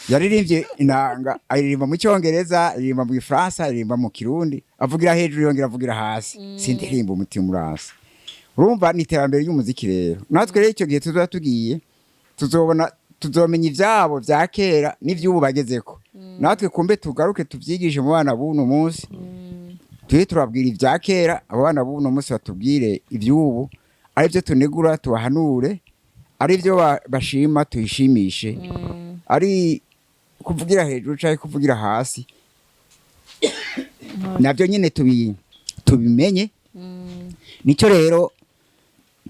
Yaririmbye inanga, aririmba mu Cyongereza, aririmba mu Gifaransa, aririmba mu Kirundi, avugira hejuru, yongera avugira hasi. Sindirimba umutima urasa. Urumva ni iterambere ry'umuziki. Rero natwe rero icyo gihe tuzoba tugiye, tuzobona, tuzomenya ivyabo vya kera n'ivy'ubu bagezeko. Natwe kumbe tugaruke tuvyigishe mu bana b'uno munsi. Tujye turabwira ibya kera, abo bana b'uno munsi batubwire ivy'ubu, aribyo tunegura tubahanure, aribyo bashima tuyishimishe, ari kuvugira hejuru cyangwa kuvugira hasi, nabyo nyine tubimenye. Nicyo rero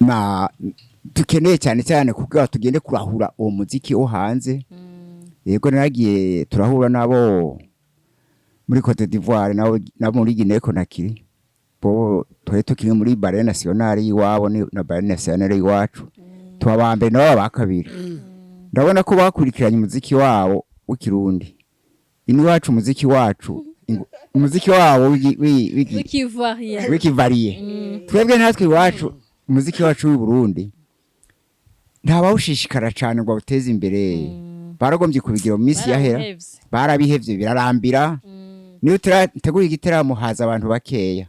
na dukeneye cyane cyane kugira tugende kurahura uwo muziki wo hanze. Yego, naragiye, turahura nabo muri Cote d'Ivoire, nabo muri Guinea Conakry. Bo twari tukiri muri Ballet National y'iwabo na Ballet National y'iwacu, tuba ba mbere nabo ba kabiri. Ndabona ko bakurikiranye umuziki wabo w'Ikirundi. Ino iwacu umuziki wacu umuziki wabo W'ikivoirien. W'ikivariye. Twebwe natwe iwacu umuziki wacu w'i Burundi ntabawushishikara cyane ngo awuteze imbere. Baragombye kubigira mu minsi yahera. Barabihevye. Barabihevye, birarambira. Niyo turategura igiteramo haza abantu bakeya,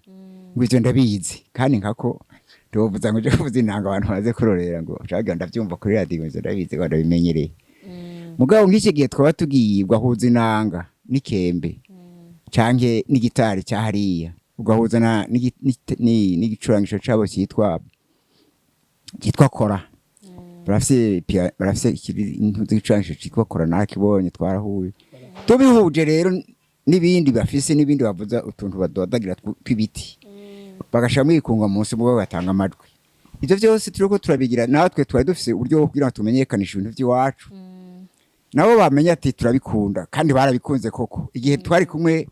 ngo ivyo ndabizi. Kandi nkako ntiwovuza ngo uje kuvuza inanga abantu baze kurorera, ngo ucagira ndavyumva kuri radiyo, ivyo ndabizi ngo ndabimenyereye. Mugabo nk'iki gihe twaba tugiye ugahuza inanga n'ikembe canke n'igitari cya hariya, ugahuza n'igicurangisho cabo cyitwa kora. Barafise igicurangisho cyitwa kora, nakibonye, twarahuye. Tubihuje rero n'ibindi bafise n'ibindi bavuza, utuntu badodagira tw'ibiti bagashiramo ibikunga munsi, mugabo bagatanga amajwi. Ivyo vyose turiko turabigira. Natwe twari dufise uburyo bwo kugira ngo tumenyekanishe ibintu vy'iwacu, nabo bamenye ati turabikunda. Kandi barabikunze koko. Igihe twari kumwe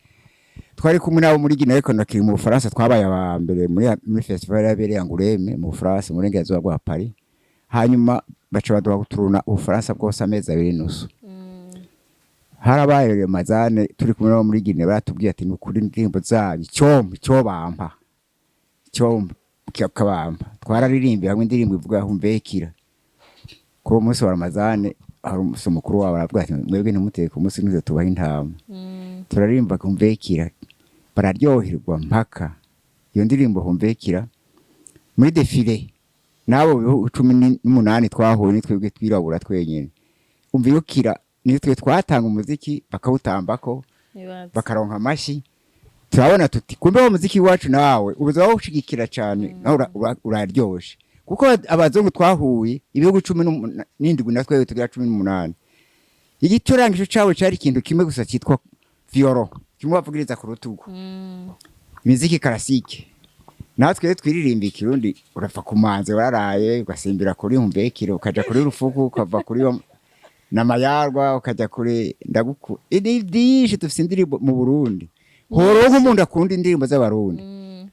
nabo muri Guinea Conakry mu Bufaransa, twabaye aba mbere muri festival yabereye Angoulême mu Bufaransa, mu burengerazuba bwa Paris. Hanyuma baca baduha guturuna Ubufaransa bwose amezi 2.5. Harabaye mazane turi kumwe nabo muri Guinea, baratubwiye ati: "Ni ukuri indirimbo zanyu icyombo icyobampa icyombo kabampa." Twararirimbiye hamwe indirimbo ivuga humbekira. Kuri uwo munsi wa Ramazane hari umunsi mukuru wabo, aravuga ati: "Mwebwe ntimuteke umunsi ntuze tubahe intama." Turaririmba humbekira, bararyoherwa mpaka. Iyo ndirimbo humbekira muri défilé n'abo bihugu 18 twahuye, ni twebwe twirabura twenyine. Umva iyo kira ni twe twatanga umuziki bakawutambako, Nibaze. bakaronka amashyi. Turabona tuti kumbe wa muziki wacu nawe ubuza wawushigikira cyane, nawe uraryoshe, kuko abazungu twahuye ibihugu 17 na twebwe tugira 18, igicurangisho cabo cari ikintu kimwe gusa cyitwa violon, kimwe bavugiriza ku rutugu, imiziki classique. Natwe rero twiririmba Ikirundi, urava ku manze wararaye, ugasimbira kuri humbekire, ukaja kuri rufuku, ukava kuri na mayarwa, ukajya kuri ndaguku. Ni byinshi dufise indirimbo mu Burundi. Horo nk'umuntu akunda indirimbo z'Abarundi,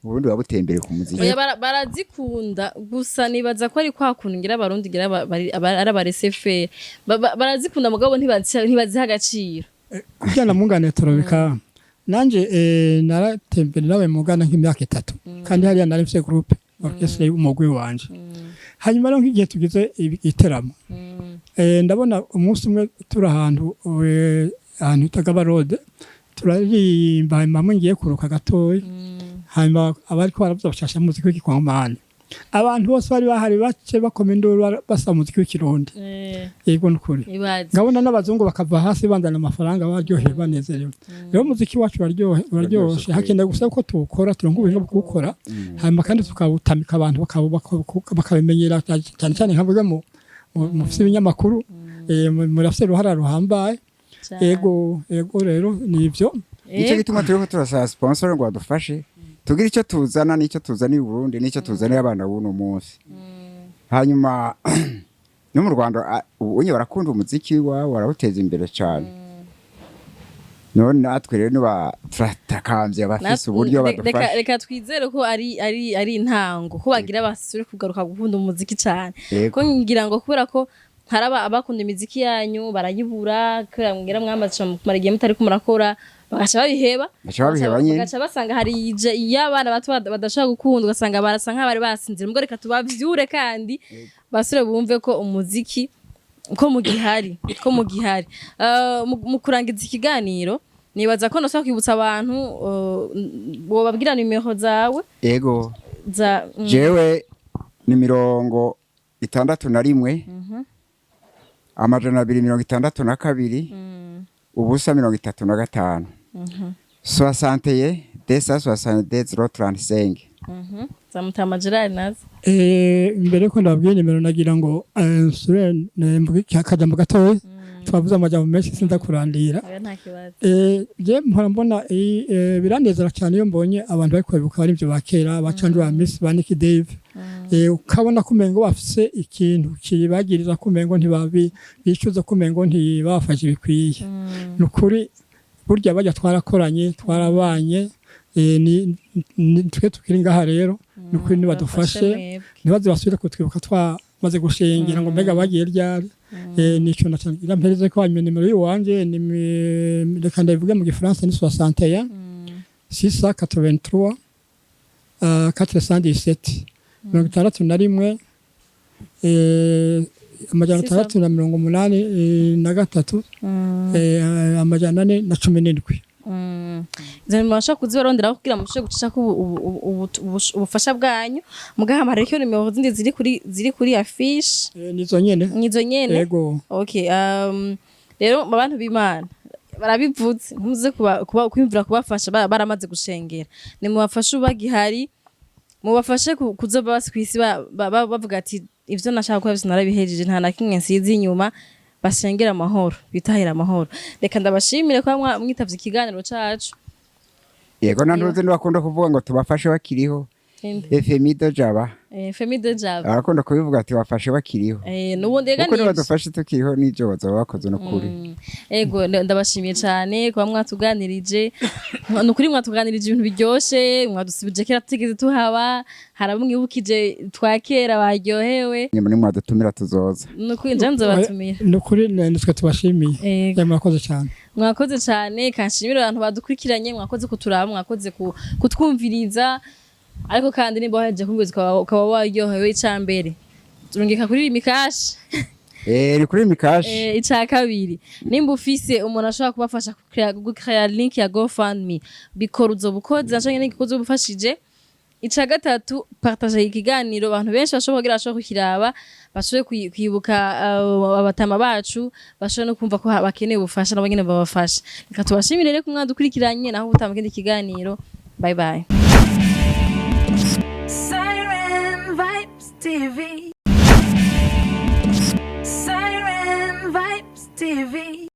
Uburundi buba butembere ku muziki. Oya, barazikunda gusa nibaza ko ari kwa kuntu ngira Abarundi ngira ari abareseferi. Barazikunda mugabo ntibaziha agaciro. Kugira namungane turabika nanje, naratembere nawe mugana nk'imyaka 3, kandi hariya nari mfise groupe orchestre y'umugwi wanje. Hanyuma rero nk'igihe tugize igiteramo, ndabona umunsi umwe turi ahantu, ahantu bita Gabarode, turaririmba, hanyuma hamwe ngiye kuruka gatoya, hanyuma abariko baravuza bashasha muziki w'Igikwangomani, abantu bose bari bahari bace bakoma induru, basaba umuziki w'Ikirundi. Yego, nukuri. Ibaze. Ngabona n'abazungu bakava hasi banzana amafaranga, baryohewe, banezerewe. Rero umuziki wacu uraryoshe, hakenewe gusa ko tuwukora, turonka ubuhinga bwo kuwukora, hanyuma kandi tukawutamika abantu bakabimenyera cyane cyane nka mu mufise ibinyamakuru, murafise uruhara ruhambaye. Cane. Ego, rero nivyo. Nicyo gituma turiko turasaba sponsor ngo badufashe tugire icyo tuzana, n'icyo tuzaniye Uburundi, n'icyo tuzaniye abana b'uno munsi. Hanyuma No mu Rwanda ubunye barakunda umuziki wabo, barawuteza imbere cyane. None natwe rero niba turatakambye abafise uburyo Reka badufasha. Reka twizere ko ari intango, ko bagira basubire kugaruka gukunda umuziki cyane. Yego. Ko ngira ngo kubera ko hari abakunda imiziki yanyu barayibura, kubera ngira mwamaze kumara igihe mutariko murakora, bagaca babiheba. Baca babiheba nyene. Bagaca basanga hari ije iyo abana bato badashobora gukunda, ugasanga barasa nk'abari basinzira. Mbwo reka tubavyure kandi basubire bumve ko umuziki ko mugihari. Mu kurangiza ikiganiro, nibaza ko ndashaka kwibutsa abantu, wobabwira nimero zawe. Ego. Za Jewe ni 61 262 0 35, 61 262 035. Za Mutama Gerard nazo? Mbere yuko ndababwira nimero, nagira ngo nsubire mvuge akajambo gatoya. Twavuze amajambo menshi, sinza kurandira. Oya, nta kibazo. Je mpora mbona biranezera cyane iyo mbonye abantu bari kwibuka bari ibyo ba kera, ba Canjo ba Miss, ba Nick Dave, ukabona ko umengo bafise ikintu kibagiriza, ko umengo ntibabi bicuza, ko umengo ntibafashe bikwiye. Ni ukuri burya bajya twarakoranye, twarabanye, ni twe tukiri ngaha rero, ni ukuri nibadufashe. Mwebwe. Ntibaze basubire kutwibuka twamaze gushingira ngo mbega bagiye ryari. Nico nacangira mpereze ko hanyuma nimero y'iwanje ni reka ndabivuge mu gifaransa, ni 61 683 417, 61 683 417. Izo nimero bashobora kuzibaronderaho kugira ngo mushobore gucisha ko ubufasha bwanyu, mugahamara ko nimero zindi ziri kuri affiche. Nizo nyene. Nizo nyene. Yego. Okay, rero abantu b'Imana barabivuze, ntimuze kuba kwimvira kubafasha baramaze gushengera. Nimubafashe ubagihari, mubafashe kuzoba basi kw'isi bavuga ati ivyo nashaka gukora vyose narabihejeje, nta na kimwe nsize inyuma. Bashengera amahoro, bitahira amahoro. Reka ndabashimire kuba mwitavye ikiganiro cacu. Yego, na ntuzi ntibakunda kuvuga ngo tubafashe bakiriho. Femido Jaba. Femido Jaba. Arakunda kubivuga ati bafashe bakiriho. Nubundi rega kuko nivyo. nibadufashe tukiriho n'ibyo bazaba bakoze no kuri. Ego, ndabashimiye cyane kuba mwatuganirije. Ni ukuri mwatuganirije ibintu biryoshe, mwadusubije kera tutigeze tuhaba, hari abo mwibukije twa kera baryohewe. Nyuma nimwadutumira tuzoza. Ni ukuri nje nzobatumira. Ni ukuri nitwe tubashimiye. Ego. Murakoze cyane. Mwakoze cyane. Kanshimira abantu badukurikiranye, mwakoze kuturaba, mwakoze kutwumviriza. Ariko kandi nimba wahejeje kumviriza ukaba waryohewe, icambere turungika kuri Lumicash. Ni kuri Lumicash. Ica kabiri, nimba ufise umuntu ashobora kubafasha gukrea link ya GoFundMe, bikora uzobukoze naco nyene gikoze ubufashije. Ica gatatu, partage ikiganiro, abantu benshi bashobora kugira bashobora kukiraba, bashobore kwibuka abatama bacu, bashobore no kumva ko bakeneye ubufasha, nabo nyene babafasha. Reka tubashimire rero ko mwadukurikiranye, naho ubutaha mu kindi kiganiro. Bye bye.